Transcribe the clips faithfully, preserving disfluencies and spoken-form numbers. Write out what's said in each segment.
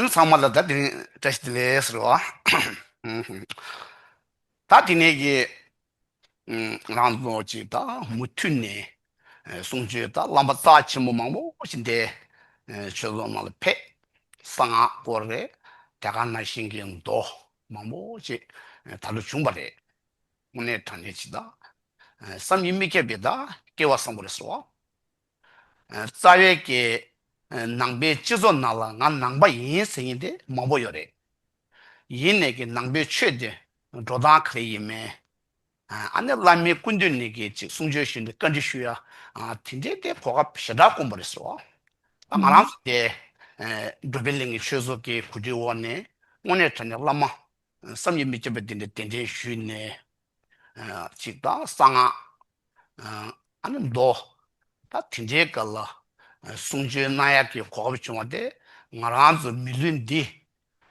ཚང་མ་ལ་ད་དེ་རིང་བཀྲ་ཤིས་བདེ་ལེགས་ཟེར་བ། ད་དེ་ནས་ཀྱི་ང་རང་ཚོ་ཅིག་ད་མུ་མཐུད་ནས་གསུང་ཆོས་ད་བླ་མ་རྩ་ཆེན་པོ་མང་པོ་ཞིག་འདས་ཆོས་ཚོགས་ནང་ལ་ཕེབས། གསང་སྔགས་སྐོར་རེད། དེ་ག་ནང་བཞིན་གྱི་མདོ་མང་པོ་ཅིག་ད་ལོ་བྱུང་བ་རེད། དངོས་གནས་དྲང་གནས་ཅིག་ད་བསམ་ཡས་མི་ཁྱབ་པའི་ད་སྐལ་བ་བཟང་པོ་རེད་ཟེར་བ། རྩ་བའི་གི་ནང་པའི་སྤྱི་ཚོགས་ནང་ལ་ང་ནང་པ་ཡིན་ཟེར་མཁན་དེ་མང་པོ་ཡོད་རེད། ཡིན་ནས་ཀྱི་ནང་པའི་ཆོས་དེ་འགྲོ་སྟངས་ག་རེ་ཡིན་མིན། ཨ་ནི་བླ་མའི་སྐུ་མདུན་ནས་ཀྱི་ཅིག་གསུང་ཆོས་ཞུས་ནས་བཀའ་འདྲི་ཞུ་ཡ། དེ་འདྲའི་དེ་གོ་སྐབས་ཞེ་དྲག་དཀོན་པོ་རེད་ཟེར་བ། ད་ང་རང་ཚོ་དེ་འགྲོ་བའི་གླིང་གི་ཆོས་ཚོགས་ཀྱི་གོ་སྒྲིག་འོག་ནས་དངོས་གནས་དྲང་གནས་བླ་མ་བསམ་ཡས་མི་ཁྱབ་པ་དེ་འདྲ་གདན་འདྲེན་ཞུས་ནས། ཅིག་ད་གསང་སྔགས། ཨ་ནི་མདོ། ད་དེ་འདྲའི་སྐབས་ལ་གསུང་ཆོས་གནང་ཡག་གི་གོ་སྐབས་བྱུང་བ་དེ་ང་རང་ཚོ་མི་ལུས་འདི་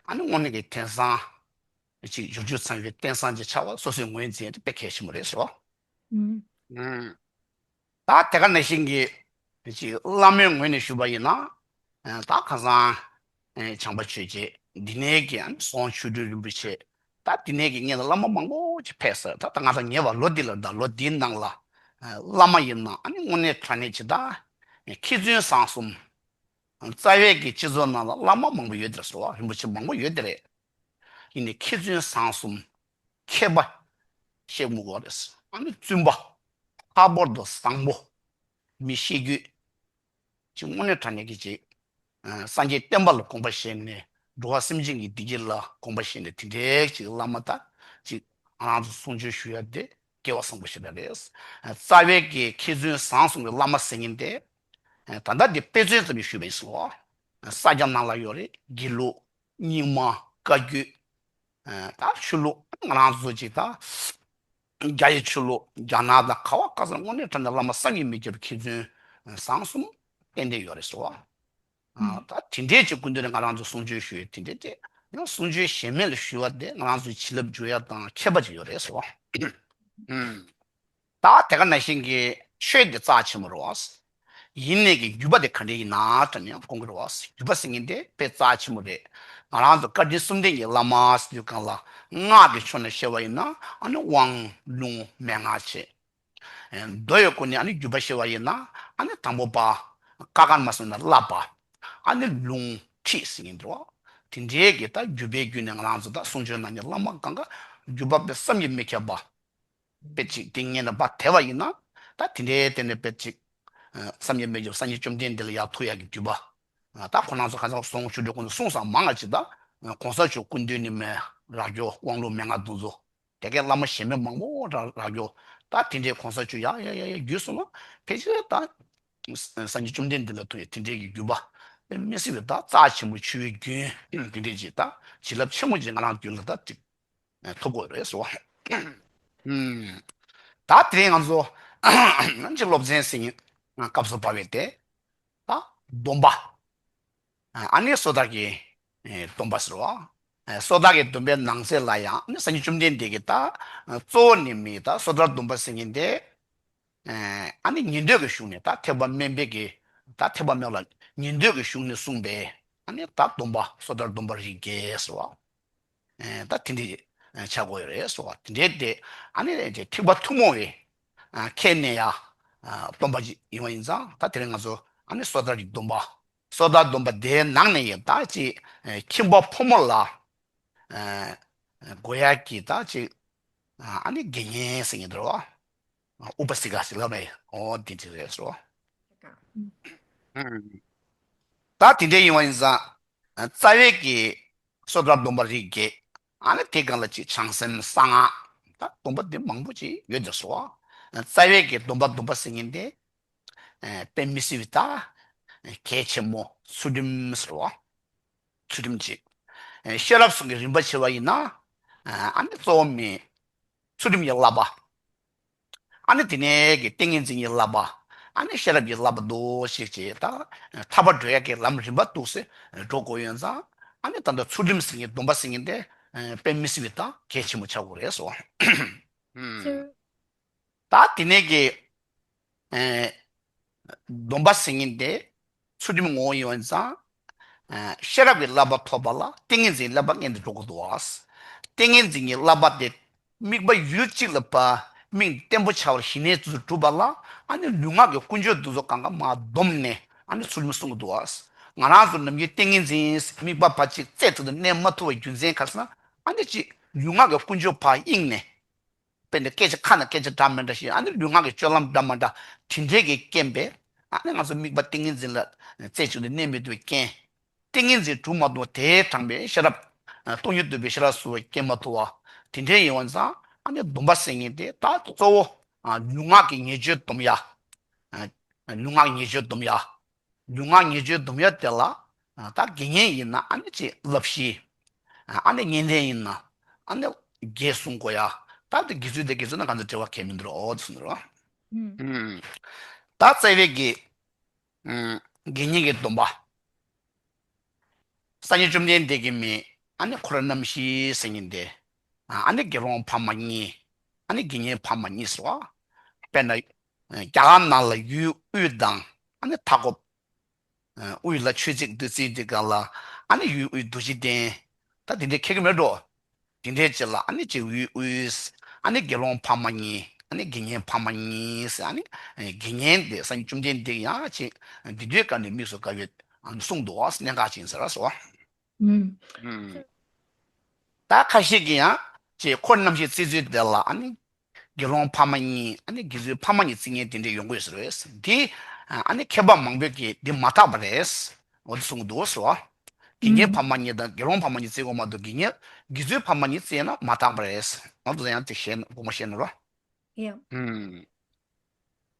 ཨ་ནི་དངོས་གནས་ཀྱི་དེང་སང་ཅིག་འབྱོར་བཅུ་ཚང་བའི་རྟེན་བཟང་ཅིག་ཆགས་པ་སོ་སོའི་ངོས་འཛིན་དེ་དཔེ་གལ་ཆེན་པོ་རེད་ཟེར་བ། ད་དེ་ག་ནང་བཞིན་གྱི་ཅིག་བླ་མའི་ངོས་ནས་ཞུས་པ་ཡིན་ན། ད་ཁ་སང་བྱམས་པ་ཆོས་རྗེ་འདི་ནས་ཀྱི་ཨ་ནི་ཟོང་ཆོས་སྒྲོན་རིན་པོ་ཆེ། ད་འདི་ནས་ཀྱི་སྔོན་ལ་བླ་མ་མང་པོ་ཅིག་ཕེབས་ཟེར། ད་ད་ང་ཚོ་ཉེ་བར་ལོ་འདི་ལ་ད་ལོ་འདིའི་ནང་ལ་བླ་མ་ཡིན་ན་ཨ་ནི་དངོས་གནས་དྲང་གནས་ཅིག་ད་མཁས་བཙུན་བཟང་གསུམ། རྩ་བའི་གི་སྤྱི་ཚོགས་ནང་ལ་བླ་མ་མང་པོ་ཡོད་དེ་རེད་ཟེར་བ། རིན་པོ་ཆེ་མང་པོ་ཡོད་དེ་རེད། ཡིན་ནའི་མཁས་བཙུན་བཟང་གསུམ། མཁས་པ་ཞེས་དགོས་རེད། ཨ་ནི་བཙུན་པ། ལྷག་པར་དུ་བཟང་པོ། མི་ཤེས་རྒྱུད། ཅིག་དངོས་གནས་དྲང་གནས་ཀྱི་ཅིག་སངས་རྒྱས་བསྟན་པ་ལ་དགོངས་པ་བཞེས་ནས་འགྲོ་བ་སེམས་ཅན་གྱི་བདེ་སྐྱིད་ལ་དགོངས་པ་བཞེས་ནས་དེ་འདྲའི་ཅིག་བླ་མ་དང་ཅིག་ང་རང་ཚོ་གསུང་ཆོས་ཞུ་ཡ་དེ་སྐལ་བ་བཟང་པོ་ཞིག་རེད། རྩ་བའི་གི་མཁས་བཙུན་བཟང་གསུམ་གྱི་བླ་མ་ཟེར་མཁན་དེ་ད་ལྟ་འདི་དཔེ་མཚོན་ཙམ་ཞིག་ཞུས་པ་ཡིན་ཟེར་བ། ས་སྐྱ་ནང་ལ་ཡོད་རེད། དགེ་ལུགས། རྙིང་མ། བཀའ་བརྒྱུད། ད་ཆོས་ལུགས་ང་རང་ཚོ་ཅིག་ད་རྒྱ་ཡི་ཆོས་ལུགས་རྒྱ་ནག་དང་ག་བ་ག་ས་དངོས་གནས་དྲང་གནས་བླ་མ་བསམ་གྱིས་མི་ཁྱབ་པའི་མཁས་བཙུན་བཟང་གསུམ་ཏན་ཏན་ཡོད་རེད་ཟེར་བ། ད་དེ་འདྲའི་ཅིག་སྐུ་མདུན་ནས་ང་རང་ཚོ་གསུང་ཆོས་ཞུ་ཡས་དེ་འདྲའི་དེ་ཡང་གསུང་ཆོས་གཞན་མེད་ལ་ཞུ་བ་དེ་ང་རང་ཚོའི་བྱིན་རླབས་འཇུག་ཡ་དང་ཁྱད་པར་ཅིག་ཡོད་རེད་ཟེར་བ། ད་དེ་ག་ནང་བཞིན་གྱི་ཆོས་དེ་རྩ་ཆེན་པོ་རེད་བ། ཡིན་ནའི་གི་རྒྱུད་པ་དེ་ག་འདྲ་ཡིན་ན་དྲན་ཡང་དགོངས་ཀྱི་རེད་བ། རྒྱུད་པ་ཟེར་མཁན་དེ་དཔེ་རྩ་ཆེན་པོ་རེད། ང་རང་ཚོ་བཀའ་དྲིན་གསུམ་ལྡན་གྱི་བླ་མ་ཟེར་དུས་སྒང་ལ་སྔགས་ཀྱི་ཕྱོགས་ནས་བཤད་པ་ཡིན་ན་ཨ་ནི་དབང་ལུང་མན་ངག་བྱས། མདོ་ཡི་སྒོ་ནས་ཨ་ནི་རྒྱུད་པ་བཤད་པ་ཡིན་ན་ཨ་ནི་དང་པོ་པ། ཀ་ཀརྨ་ཟེར་ན་བསླབ་པ། ཨ་ནི་ལུང་ཁྲིད་ཟེར་མཁན་འདུག་བ། དེ་འདྲའི་གི་ད་རྒྱུད་པའི་བརྒྱུད་ནས་ང་རང་ཚོ་ད་གསུང་ཆོས་གནང་མཁན་བླ་མ་གང་ག་རྒྱུད་པ་དཔེ་བསམ་གྱིས་མི་ཁྱབ་པ། དཔེ་ཅིག་དེ་ངན་ལ་བ་དེ་བ་ཡིན་ན་ད་དེ་འདྲའི་སྟེང་ནས་དཔེ་ཅིག་བསམ་ཡས་མི་འགྱུར་སངས་རྒྱས་བཅོམ་ལྡན་འདས་ལ་ཡར་ཐུག་ཡག་གི་རྒྱུད་པ། ད་ཁོ་རང་ཚོ་ག་ཚོད་གསུང་ཆོས་སྒྲོན་ཀུན་ཏུ་གསུང་ས་མང་ང་ཅིག་ད་གོང་ས་མཆོག་སྐུ་མདུན་ནས་མེད་རག་རྒྱུ་དབང་ལུང་མན་ངག་འདུ་འཛོ། དེ་གའི་བླ་མ་གཞན་མི་མང་པོ་རག་རག་རྒྱུ། ད་དེ་འདྲའི་གོང་ས་མཆོག་ཡག་ཡག་ཡག་ཡག་རྒྱུད་གསུང་ན་ཕལ་ཆེར་ད་སངས་རྒྱས་བཅོམ་ལྡན་འདས་ལ་ཐུག་ཡག་དེ་འདྲའི་གི་རྒྱུད་པ་དཔེ་མི་སྲིད་པའི་ད་རྩ་ཆེན་པོ་ཆེ་བའི་རྒྱུན་དེ་འདྲའི་ཅིག་ད་བྱིན་རླབས་ཆེན་མོ་ཅིག་ང་རང་རྒྱུད་ལ་ད་ཅིག་ཐོབ་དགོས་རེད་ཟེར་བ། ད་དེ་རིང་ང་ཚོ་ང་ཚོ་སློབ་ཚན་ཟེར་མཁན་སྐབས་སུ་བབས་པའི་དེ་ད་སྡོམ་པ། ཨ་ནི་སོ་ཐར་གྱི་སྡོམ་པ་ཟེར་བ། སོ་ཐར་གྱི་སྡོམ་པའི་ནང་གསེས་ལ་ཡང་ཨ་ནི་སངས་རྒྱས་བཅོམ་ལྡན་འདས་ཀྱིས་ད་གཙོ་བོ་ནི་མི་ད་སོ་ཐར་སྡོམ་པ་ཟེར་མཁན་དེ། ཨ་ནི་ཉན་ཐོས་ཀྱི་གཞུང་ནས་ད་ཐེག་པ་དམན་པའི་གི་ད་ཐེག་པ་དམན་ལ་ཉན་ཐོས་ཀྱི་གཞུང་ནས་གསུངས་པའི་ཨ་ནི་ད་སྡོམ་པ་སོ་ཐར་སྡོམ་པ་རིགས་བརྒྱད་ཟེར་བ། ད་དེ་འདྲའི་ཆགས་དགོས་ཡོད་རེད་ཟེར་བ། དེ་འདྲའི་དེ་ཨ་ནི་ཐེག་པ་ཐུན་མོང་བའི་ཁྱད་ནས་ཡ་སྡོམ་པ་ཅིག་ཡིན་པ་ཡིན་ཙང་ད་དེ་རིང་ང་ཚོ་ཨ་ནི་སོ་ཐར་གྱི་སྡོམ་པ། སོ་ཐར་སྡོམ་པ་དེའི་ནང་ནས་ཡང་ད་ཅིག་ཁྱིམ་པ་ཕོ་མོ་ལ་དགོས་ཡག་གི་ད་ཅིག་ཨ་ནི་དགེ་བསྙེན་ཟེར་མཁན་དེ་རེད་བ། ཨུ་པ་སི་ཀ་ཟེར་ལབ་ནས་འོ་དེ་འདྲ་རེད་ཟེར་བ། ད་དེ་འདྲ་ཡིན་པ་ཡིན་ཙང་རྩ་བའི་གི་སོ་ཐར་སྡོམ་པ་རིགས་བརྒྱད། ཨ་ནི་དེ་སྒང་ལ་ཅིག་བྱང་སེམས་གསང་སྔགས་ད་སྡོམ་པ་འདི་མང་པོ་ཅིག་ཡོད་དེ་ཟེར་བ། རྩ་བའི་གི་སྡོམ་པ་སྡོམ་པ་ཟེར་མཁན་དེ། དཔེ་མི་སྲིད་པའི་ད་གལ་ཆེན་མོ་ཚུལ་ཁྲིམས་ཟེར་བ། ཚུལ་ཁྲིམས་ཅིག་ཤེས་རབ་གསུམ་གྱི་རིམ་པ་བྱེད་པ་ཡིན་ན། ཨ་ནི་གཙོ་བོ་མི་ཚུལ་ཁྲིམས་ཀྱི་བསླབ་པ། ཨ་ནི་དེ་ནས་ཀྱི་ཏིང་ངེ་འཛིན་གྱི་བསླབ་པ། ཨ་ནི་ཤེས་རབ་ཀྱི་བསླབ་པ་འདུ་ཤེས་བྱེད་ད་ཐར་པ་འགྲོ་ཡག་གི་ལམ་རིམ་པ་འདུག་སེ་འགྲོ་དགོས་ཡོད་ཙང་ཨ་ནི་ད་ལྟ་ཚུལ་ཁྲིམས་ཟེར་མཁན་སྡོམ་པ་ཟེར་མཁན་དེ་དཔེ་མི་སྲིད་པའི་ད་གལ་ཆེན་པོ་ཆགས་དགོས་རེད་ཟེར་བ། ད་དེ་ནས་ཀྱི་སྡོམ་པ་ཟེར་མཁན་དེ་ཚུལ་ཁྲིམས་ངོ་བོ་ཡིན་པ་ཙང་ ཤེས་རབ་ཀྱི་བསླབ་པ་ཐོབ་པ་ལ་ཏིང་ངེ་འཛིན་བསླབ་པ་ངན་དུ་འགྲོ་གི་འདུག་བ། ཏིང་ངེ་འཛིན་གྱི་བསླབ་པ་དེ་དམིགས་པ་ཡུལ་གཅིག་ལ་བབ། དམིགས་བརྟན་པོ་བྱ་བར་ཞི་གནས་དུ་གྲུབ་པ་ལ་ཨ་ནི་ལུས་ངག་གི་ཀུན་སྤྱོད་དེ་ཚོ་གང་ག་མར་བསྡོམས་ནས་ཨ་ནི་ཚུལ་ཁྲིམས་སྲུང་གི་འདུག་བ། ང་རང་ཚོ་ནམ་རྒྱུན་ཏིང་ངེ་འཛིན་དམིགས་པ་ཕར་གཅིག་རྩེ་གཅིག་ཏུ་གནས་མ་ཐུབ་པའི་རྒྱུ་མཚན་ག་རེ་ཟེར་ན། ཨ་ནི་གཅིག་ལུས་ངག་གི་ཀུན་སྤྱོད་ཕར་གཡེང་ནས། དཔེར་ན་སྐད་ཆ་ཁ་ནས་སྐད་ཆ་འདྲ་མི་འདྲ་བཤད། ཨ་ནི་ལུས་ངག་གི་སྤྱོད་ལམ་འདྲ་མི་འདྲ་དེ་འདྲའི་གི་རྐྱེན་པས་ཨ་ནི་ང་ཚོ་དམིགས་པ་ཏིང་ངེ་འཛིན་ལ་རྩེ་གཅིག་ཏུ་གནས་མི་ཐུབ་པའི་རྐྱེན། ཏིང་ངེ་འཛིན་གྲུབ་མ་ཐུབ་པ་དེའི་དྲངས་པའི་ཤེས་རབ། སྟོང་ཉིད་རྟོགས་པའི་ཤེས་རབ་སོགས་སྐྱེ་མ་ཐུབ་པ། དེ་འདྲའི་ཡིན་པ་ཙང་ཨ་ནི་སྡོམ་པ་ཟེར་མཁན་དེ་ད་གཙོ་བོ་ལུས་ངག་གི་ཉེས་སྤྱོད་སྡོམ་ཡ། ལུས་ངག་ཉེས་སྤྱོད་སྡོམ་ཡ། ལུས་ངག་ཉེས་སྤྱོད་སྡོམ་ཡ་དེ་ལ། ད་དགེ་བསྙེན་ཡིན་ན་ཨ་ནི་ཅིག་བསླབ་གཞི། ཨ་ནི་བསྙེན་གནས་ཡིན་ན་ཨ་ནི་དགེ་གསུང་དགོས་ཡ། ད་དེ་དགེ་ཚུལ་དེ་དགེ་ཚུལ་ན་གང་ཚོད་འབྲེལ་བ་གལ་མི་འདུག་རོ་གསུངས་འདུག་རོ། ད་རྩ་བའི་གི་དགེ་བསྙེན་གྱི་སྡོམ་པ། སངས་རྒྱས་བཅོམ་ལྡན་འདས་ཀྱིས་མི་ཨ་ནི་འཁོར་རྣམ་བཞི་ཟེར་མཁན་དེ། ཨ་ནི་དགེ་སློང་ཕ་མ་གཉིས། ཨ་ནི་དགེ་བསྙེན་ཕ་མ་གཉིས་སོ། དཔེར་ན། རྒྱ་གར་ནང་ལ་ཡུལ་དབུས་དང་ཨ་ནི་མཐའ་འཁོབ། དབུས་ལ་ཆོས་བརྩེགས་བདུད་རྩི་འདི་ག་ལ་ཨ་ནི་ཡུལ་དབུས་རྡོ་རྗེ་གདན། ད་དེ་འདྲའི་ཁྱད་ཀྱི་མེད་འགྲོ། དེ་འདྲའི་ཅིག་ལ་ཨ་ནི་ཅིག་ཡུལ་དབུས། ཨ་ནི་དགེ་སློང་ཕ་མ་གཉིས། ཨ་ནི་དགེ་བསྙེན་ཕ་མ་གཉིས། ཨ་ནི་དགེ་བསྙེན་དེ་སངས་རྒྱས་བཅོམ་ལྡན་འདས་ཡང་ཅིག་འདི་དུས་ཀ་ནས་དམིགས་སུ་བཀར་བའི་གསུང་འདུག་གནད་འགག་ཅིག་ཟེར་བ་སོ། ད་ཁ་ཤས་ཀྱིས་ཡང་ཅིག་འཁོར་རྣམ་བཞི་བརྩི་ཚུལ་དེ་ལ་ཨ་ནི། དགེ་སློང་ཕ་མ་གཉིས། ཨ་ནི་དགེ་ཚུལ་ཕ་མ་གཉིས་བརྩི་མཁན་དེ་འདྲ་ཡོང་གི་ཡོད་ཟེར་བས། འདི་ཨ་ནི་མཁས་པ་མང་པོས་ཀྱིས་འདི་མ་དག་པ་རེད། འོ་འདི་གསུང་གི་འདུག་ཟེར་བ། དགེ་བསྙེན་ཕ་མ་གཉིས་དང་དགེ་སློང་ཕ་མ་གཉིས་བརྩི་དགོས་མ་གཏོགས་དགེ་བསྙེན་དགེ་ཚུལ་ཕ་མ་གཉིས་བརྩིས་ན་མ་དག་པ་རེད། འོ་འདི་ཡང་ཅིག་བཤད་ན་དགོངས་པ་བཞེས་ན་རོ། ཡང་།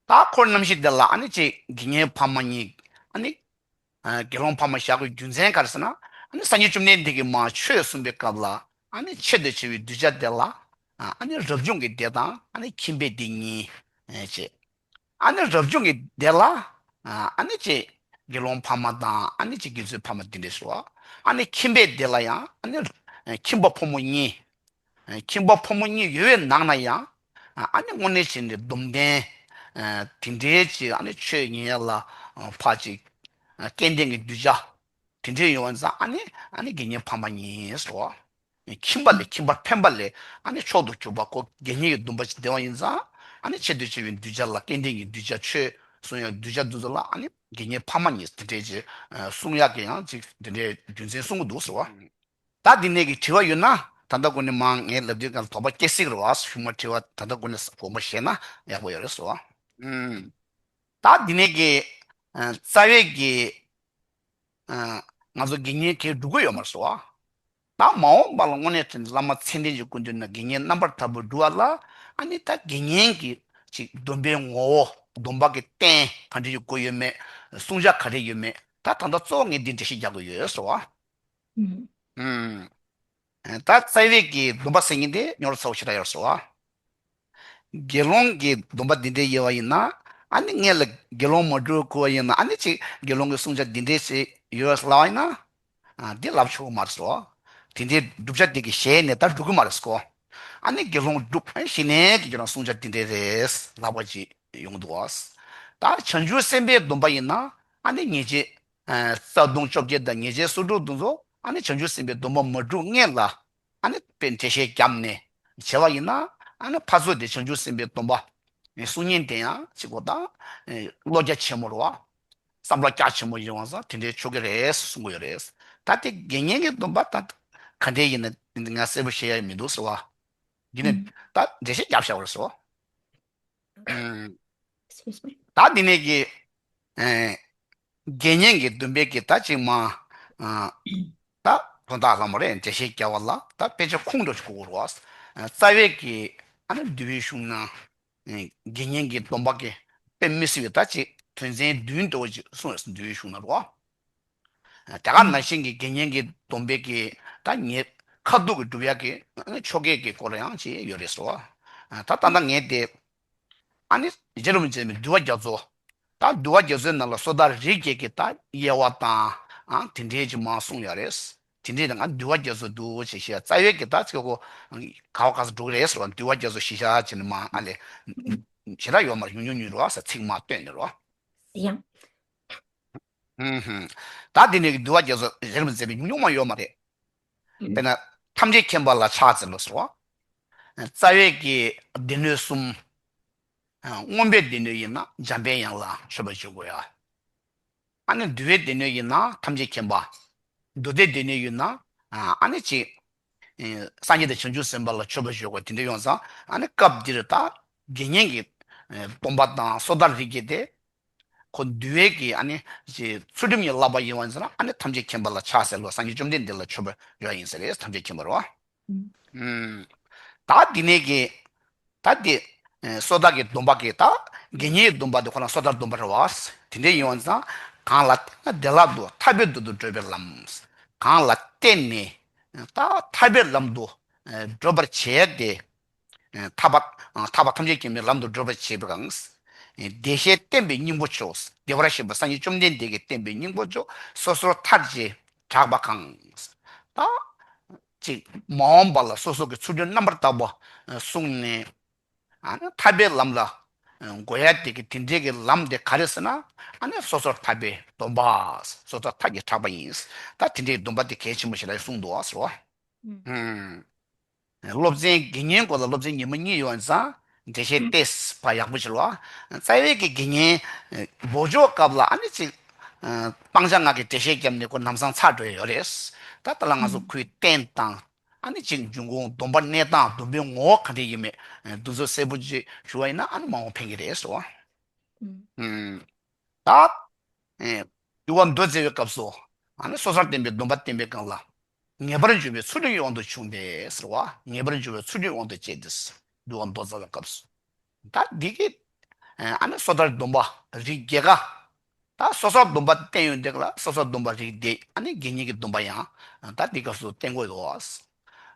ད་འཁོར་རྣམ་བཞི་དེ་ལ་ཨ་ནི་ཅིག་དགེ་བསྙེན་ཕ་མ་གཉིས། ཨ་ནི། དགེ་སློང་ཕ་མ་བཞག་པའི་རྒྱུ་མཚན་ག་རེ་ཟེར་ན། ཨ་ནི་སངས་རྒྱས་བཅོམ་ལྡན་འདས་ཀྱིས་མར་ཆོས་གསུངས་པའི་སྐབས་ལ་ཨ་ནི་ཆེད་དུ་བྱ་བའི་གདུལ་བྱ་དེ་ལ་ཨ་ནི་རབ་བྱུང་གི་སྡེ་དང་ཨ་ནི་ཁྱིམ་པའི་སྡེ་གཉིས་བྱས། ཨ་ནི་རབ་བྱུང་གི་སྡེ་ལ་ཨ་ནི་ཅིག་དགེ་སློང་ཕ་མ་དང་ཨ་ནི་ཅིག་དགེ་ཚུལ་ཕ་མ་དེ་འདྲས་སོ། ཨ་ནི་ཁྱིམ་པའི་སྡེ་ལ་ཡང་ཨ་ནི་ཁྱིམ་པ་ཕོ་མོ་གཉིས། ཁྱིམ་པ་ཕོ་མོ་གཉིས་ཡོད་པའི་ནང་ན་ཡང་། ཨ་ནི་དངོས་གནས་བྱས་ནས་སྡོམ་ལྡན། དེ་འདྲའི་ཅིག་ཨ་ནི་ཆོས་ཉན་ཡ་ལ་ཕར་ཅིག་སྐལ་ལྡན་གྱི་གདུལ་བྱ། དེ་འདྲའི་ཡོང་བ་ཙང་ཨ་ནི་ཨ་ནི་དགེ་བསྙེན་ཕ་མ་གཉིས་སོ། ཁྱིམ་པ་ལས་ཁྱིམ་པ་འཕེན་པ་ལས་ཨ་ནི་མཆོག་ཏུ་གྱུར་པ་ཁོ་དགེ་བསྙེན་གྱི་སྡོམ་པ་ཅིག་བསྡད་པ་ཡིན་ཙང་། ཨ་ནི་ཆེད་དུ་བྱ་བའི་གདུལ་བྱ་ལ་སྐལ་ལྡན་གྱི་གདུལ་བྱ་ཆོས་གསུང་ཡ་གདུལ་བྱ་འདི་ཚོ་ལ་ཨ་ནི་དགེ་བསྙེན་ཕ་མ་གཉིས་དེ་འདྲའི་ཅིག་གསུང་ཡག་གི་ཡང་ཅིག་དེ་འདྲའི་རྒྱུ་མཚན་གསུང་གི་འདུག་ཟེར་བ། ད་འདི་ནས་ཀྱི་དྲི་བ་ཡོད་ན་ད་ལྟ་ཀུན་ནས་མང་ངས་ལབ་དུས་ཀྱང་དོགས་པ་སྐྱེ་སྲིད་རེད་བ། ཞུ་མ་དྲི་བ་ད་ལྟ་ཀུན་ནས་དགོངས་པ་བཞེས་ན་ཡག་པོ་ཡོད་རེད་ཟེར་བ། ད་འདི་ནས་ཀྱི་རྩ་བའི་གི་ང་ཚོ་དགེ་བསྙེན་གས་སྒྲུབ་ཀྱི་ཡོད་མ་རེད་ཟེར་བ། ད་མ་འོངས་པ་ལ་དངོས་གནས་དྲན་བླ་མ་ཚད་ལྡན་གྱི་སྐུ་མདུན་ན་དགེ་བསྙེན་རྣམ་པར་དག་པར་སྒྲུབ་པ་ལ་ཨ་ནི་ད་དགེ་བསྙེན་གྱི་ཅིག་སྡོམ་པའི་ངོ་བོ་སྡོམ་པ་གི་རྟེན་ག་འདྲ་ཞིག་དགོས་ཡོད་མེད། བསྲུང་བྱ་ག་རེ་ཡོད་མེད། ད་ད་ལྟ་གཙོ་བོ་ངས་འདི་འགྲེལ་བཤད་རྒྱག་དགོས་ཡོད་ཟེར་བ། ད་རྩ་བའི་གི་སྡོམ་པ་ཟེར་མཁན་དེ་རྙོག་དྲ་ཚ་བོ་ཞེ་དྲག་ཡོད་ཟེར་བ། དགེ་སློང་གི་སྡོམ་པ་འདི་འདྲའི་ཡོད་པ་ཡིན་ན། ཨ་ནི་སྔོན་ལ་དགེ་སློང་མ་སྒྲུབ་དགོས་པ་ཡིན་ན་ཨ་ནི་ཅིག་དགེ་སློང་གི་བསྲུང་བྱ་འདི་འདྲའི་ཞིག་ཡོད་ལབ་པ་ཡིན་ན། འདི་ལབ་ཆོག་གི་མ་རེད་ཟེར་བ། དེ་འདྲའི་བསྒྲུབ་བྱ་དེ་གི་ཞལ་ནས་ད་སྒྲུབ་ཀྱི་མ་རེད་ཟེར་གོ། ཨ་ནི་དགེ་སློང་སྒྲུབ་ཞི་གནས་ཀྱི་ཁྱོད་རང་བསྲུང་བྱ་འདི་འདྲའི་རེད་ལབ་པ་ཅིག་ཡོང་གི་འདུག་བ། ད་བྱང་ཆུབ་སེམས་དཔའི་སྡོམ་པ་ཡིན་ན་ཨ་ནི་ཉེས་བྱས། རྩ་ལྟུང་བཅོ་བརྒྱད་དང་ཉེས་བྱས་སོ་དྲུག་དེ་ཚོ་ཨ་ནི་བྱང་ཆུབ་སེམས་དཔའི་སྡོམ་པ་མ་སྒྲུབ་སྔོན་ལ། ཨ་ནི་དཔེ་འགྲེལ་བཤད་བརྒྱབ་ནས་བྱས་པ་ཡིན་ན། ཨ་ནི་ཕར་ཚུར་དེ་བྱང་ཆུབ་སེམས་དཔའི་སྡོམ་པ་གསུང་མཁན་དེ་ཡང་གཅིག་པོ་དང་། བློ་རྒྱ་ཆེན་མོ་རེད་བ། བསམ་བློ་རྒྱ་ཆེན་མོ་ཡིན་པ་སོང་དེ་འདྲའི་ཆོག་གི་རེད་གསུང་གི་ཡོད་རེད། ད་དེ་དགེ་བསྙེན་གྱི་སྡོམ་པ་ད་ག་འདྲས་ཡིན་ན་ང་གསལ་པོ་ཤེས་ཡ་མི་འདུག་ཟེར་བ། འདི་ནས་ད་འགྲེལ་བཤད་བརྒྱབ་བཞག་པ་རེད་ཟེར་བ། ད་འདི་ནས་ཀྱི། དགེ་བསྙེན་གྱི་སྡོམ་པའི་གི་ད་ཅིག་མ། ད་དོན་དག་ལ་མོ་རེ་འགྲེལ་བཤད་རྒྱག་པ་ལ་ད་དཔེ་ཆ་ཁུངས་འགྲོ་ཆོག་གི་རེད་བ། རྩ་བའི་གི་ཨ་ནི་འདུལ་བའི་གཞུང་ན། དགེ་བསྙེན་གྱི་སྡོམ་པ་གི་དཔེ་མི་སྲིད་པའི་ད་ཅིག་དོན་ཚན་བདུན་འདྲ་བོ་ཅིག་གསུངས་ཡོད་འདུལ་བའི་གཞུང་ན་རེད་བ། དེ་ག་ནང་བཞིན་གྱི་དགེ་བསྙེན་གྱི་སྡོམ་པའི་གི་ད་ཉེས་ཁ་ཐུག་གི་སྒྲུབ་ཡག་གི་ཆོ་གའི་གི་སྐོར་ཡང་ཅིག་ཡོད་རེད་ཟེར་བ། ད་ད་ལྟ་ངས་དེ། ཨ་ནི་རྗེ་རིན་པོ་ཆེ་མི་འདུལ་བ་རྒྱ་མཚོ། ད་འདུལ་བ་རྒྱ་མཚོའི་ནང་ལ་སོ་ཐར་རིགས་བརྒྱད་ཀྱི་ད་དབྱེ་བ་དང་། ཨ་དེ་འདྲའི་ཅིག་མང་གསུངས་ཡོད་རེད། དེ་འདྲའི་ནང་འདུལ་བ་རྒྱ་མཚོ་འདུལ་བ་ཅེས་བཤད་རྩ་བའི་གི་ད་ཅིག་གོ། ག་བ་ག་ས་འགྲོ་གི་རེད་ཟེར་བ་འདུལ་བ་རྒྱ་མཚོ་གཞི་བཞག་བྱས་ནས་མ་ཨ་ལས། ཞེ་དྲག་ཡོད་མ་རེད། ཉུང་ཉུང་ཉུང་རེད་བ་ཟེར་ཚིག་མ་བཏོན་ནས་རེད་བ། ཡང་། ཧུམ་ཧུམ། ད་འདི་ནས་འདུལ་བ་རྒྱ་མཚོ་རིན་པོ་ཆེ་པའི་ཉུང་ཉུང་མ་ཡོད་མ་རེད། དཔེར་ན་ཐམས་ཅད་མཁྱེན་པ་ལ་ཕྱག་འཚལ་ལོ་ཟེར་བ། རྩ་བའི་གི་སྡེ་སྣོད་གསུམ། མངོན་པའི་སྡེ་སྣོད་ཡིན་ན་འཇམ་པའི་དབྱངས་ལ་མཆོད་པ་ཞུ་དགོས་ཡ། ཨ་ནི་འདུལ་བའི་སྡེ་སྣོད་ཡིན་ན་ཐམས་ཅད་མཁྱེན་པ། མདོ་སྡེའི་སྡེ་སྣོད་ཡིན་ན་ཨ་ནི་ཅིག་སངས་རྒྱས་དང་བྱང་ཆུབ་སེམས་དཔའ་ལ་མཆོད་པ་ཞུ་དགོས་དེ་འདྲ་ཡོང་ཙང་ཨ་ནི་སྐབས་འདིར་ད་དགེ་བསྙེན་གྱི་སྡོམ་པ་དང་སོ་ཐར་རིགས་བརྒྱད་དེ། ཁོ་འདུལ་བའི་གི་ཨ་ནི་ཅིག་ཚུལ་ཁྲིམས་ཀྱི་བསླབ་པ་ཡིན་པ་ཡིན་ཟེར་ན་ཨ་ནི་ཐམས་ཅད་མཁྱེན་པ་ལ་ཕྱག་འཚལ་ལོ། སངས་རྒྱས་བཅོམ་ལྡན་འདས་ལ་མཆོད་པ་ཡོད་ཡིན་ཟེར་རེད། ཐམས་ཅད་མཁྱེན་པ་རེད་བ། ཨུམ། ད་འདི་ནས་གི་ད་འདི་སོ་ཐར་གྱི་སྡོམ་པ་གི་ད་དགེ་བསྙེན་གྱི་སྡོམ་པ་དེ་ཁོ་ན་སོ་ཐར་སྡོམ་པ་རེད་བ། དེ་འདྲ་ཡིན་པ་ཡིན་ཙང་གང་ལ་བརྟེན་ན་བདེ་བླག་ཏུ་ཐར་པའི་དོན་དུ་བགྲོད་པའི་ལམ། གང་ལ་བརྟེན་ནས་ད་ཐར་པའི་ལམ་དུ་བགྲོད་པར་བྱེད་དེ། ཐར་པ་ཐར་པ་ཐམས་ཅད་མཁྱེན་པའི་ལམ་དུ་བགྲོད་པར་བྱེད་པའི་གང་། བདེ་གཤེགས་བསྟན་པའི་སྙིང་པོ་མཆོག་བདེ་བར་གཤེགས་པ་སངས་རྒྱས་བཅོམ་ལྡན་འདས་ཀྱིས་བསྟན་པའི་སྙིང་པོ་མཆོག་སོ་སོར་ཐར་ཅེས་གྲགས་པ་གང་། ད་ཅིག་མ་འོངས་པ་ལ་སོ་སོ་གི་ཚུལ་ཁྲིམས་རྣམ་པར་དག་པ་བསྲུངས་ནས་ཨ་ནི་ཐར་པའི་ལམ་ལ་འགོད་ཡ་དེ་གི་དེ་འདྲའི་གི་ལམ་དེ་ག་རེ་ཟེར་ན་ཨ་ནི་སོ་སོར་ཐར་པའི་སྡོམ་པ། སོ་སོར་ཐར་གྱིས་གྲགས་པ་ཡིན། ད་དེ་འདྲའི་སྡོམ་པ་དེ་གལ་ཆེན་པོ་ཞིག་ལ་གསུངས་འདུག་ཟེར་བ། ཨུམ། སློབ་ཚན་དགེ་བསྙེན་སྐོར་ལ་སློབ་ཚན་ཉི་མ་གཉིས་ཡོད་ཙང་འགྲེལ་བཤད་ཏོག་ཙམ་ཡག་པོ་བྱེད་ལ། རྩ་བའི་གི་དགེ་བསྙེན་འབོགས་ཆོག་སྐབས་ལ་ཨ་ནི་ཅིག་སྤང་བྱ་ལྔ་གི་འགྲེལ་བཤད་བརྒྱབ་ནས་ཁོ་ལམ་སང་ཚར་འགྲོ་ཡ་ཡོད་རེད། ད་ལྟ་ལ་ང་ཚོ་ཁོའི་རྟེན་དང་ཨ་ནི་ཅིག་འབྱུང་ཁུངས་སྡོམ་པ་གནས་སྟངས་སྡོམ་པའི་ངོ་བོ་ག་འདྲ་ཡིན་མེད་འདུག་ཚོད་གསལ་པོ་ཅིག་ཞུ་བ་ཡིན་ན་ཨ་ནི་མ་འོངས་ཕན་གྱི་རེད་ཟེར་བ། ཨུམ། ད། ཨེ། འདུལ་བ་མདོ་རྩ་བའི་སྐབས་སུ། ཨ་ནི་སོ་སོར་བསྟན་པའི་སྡོམ་པ་བསྟན་པའི་སྒང་ལ། ངེས་པར་འབྱུང་བའི་ཚུལ་ཁྲིམས་དབང་དུ་བྱུང་སྟེ་ཟེར་བ། ངེས་པར་འབྱུང་བའི་ཚུལ་ཁྲིམས་དབང་དུ་བྱས་ཏེ། འདུལ་བ་མདོ་རྩ་བའི་སྐབས་སུ། ད་འདི་གི་ཨ་ནི་སོ་ཐར་སྡོམ་པ་རིགས་བརྒྱད་ཀ་ད་སོ་སོར་སྡོམ་པ་བསྟན་ཡོད་འདི་ལ་སོ་སོར་སྡོམ་པ་རིགས་བརྒྱད་ཨ་ནི་དགེ་བསྙེན་གྱི་སྡོམ་པ་ཡང་ད་འདི་སྐབས་སུ་བསྟན་དགོས་འདུག་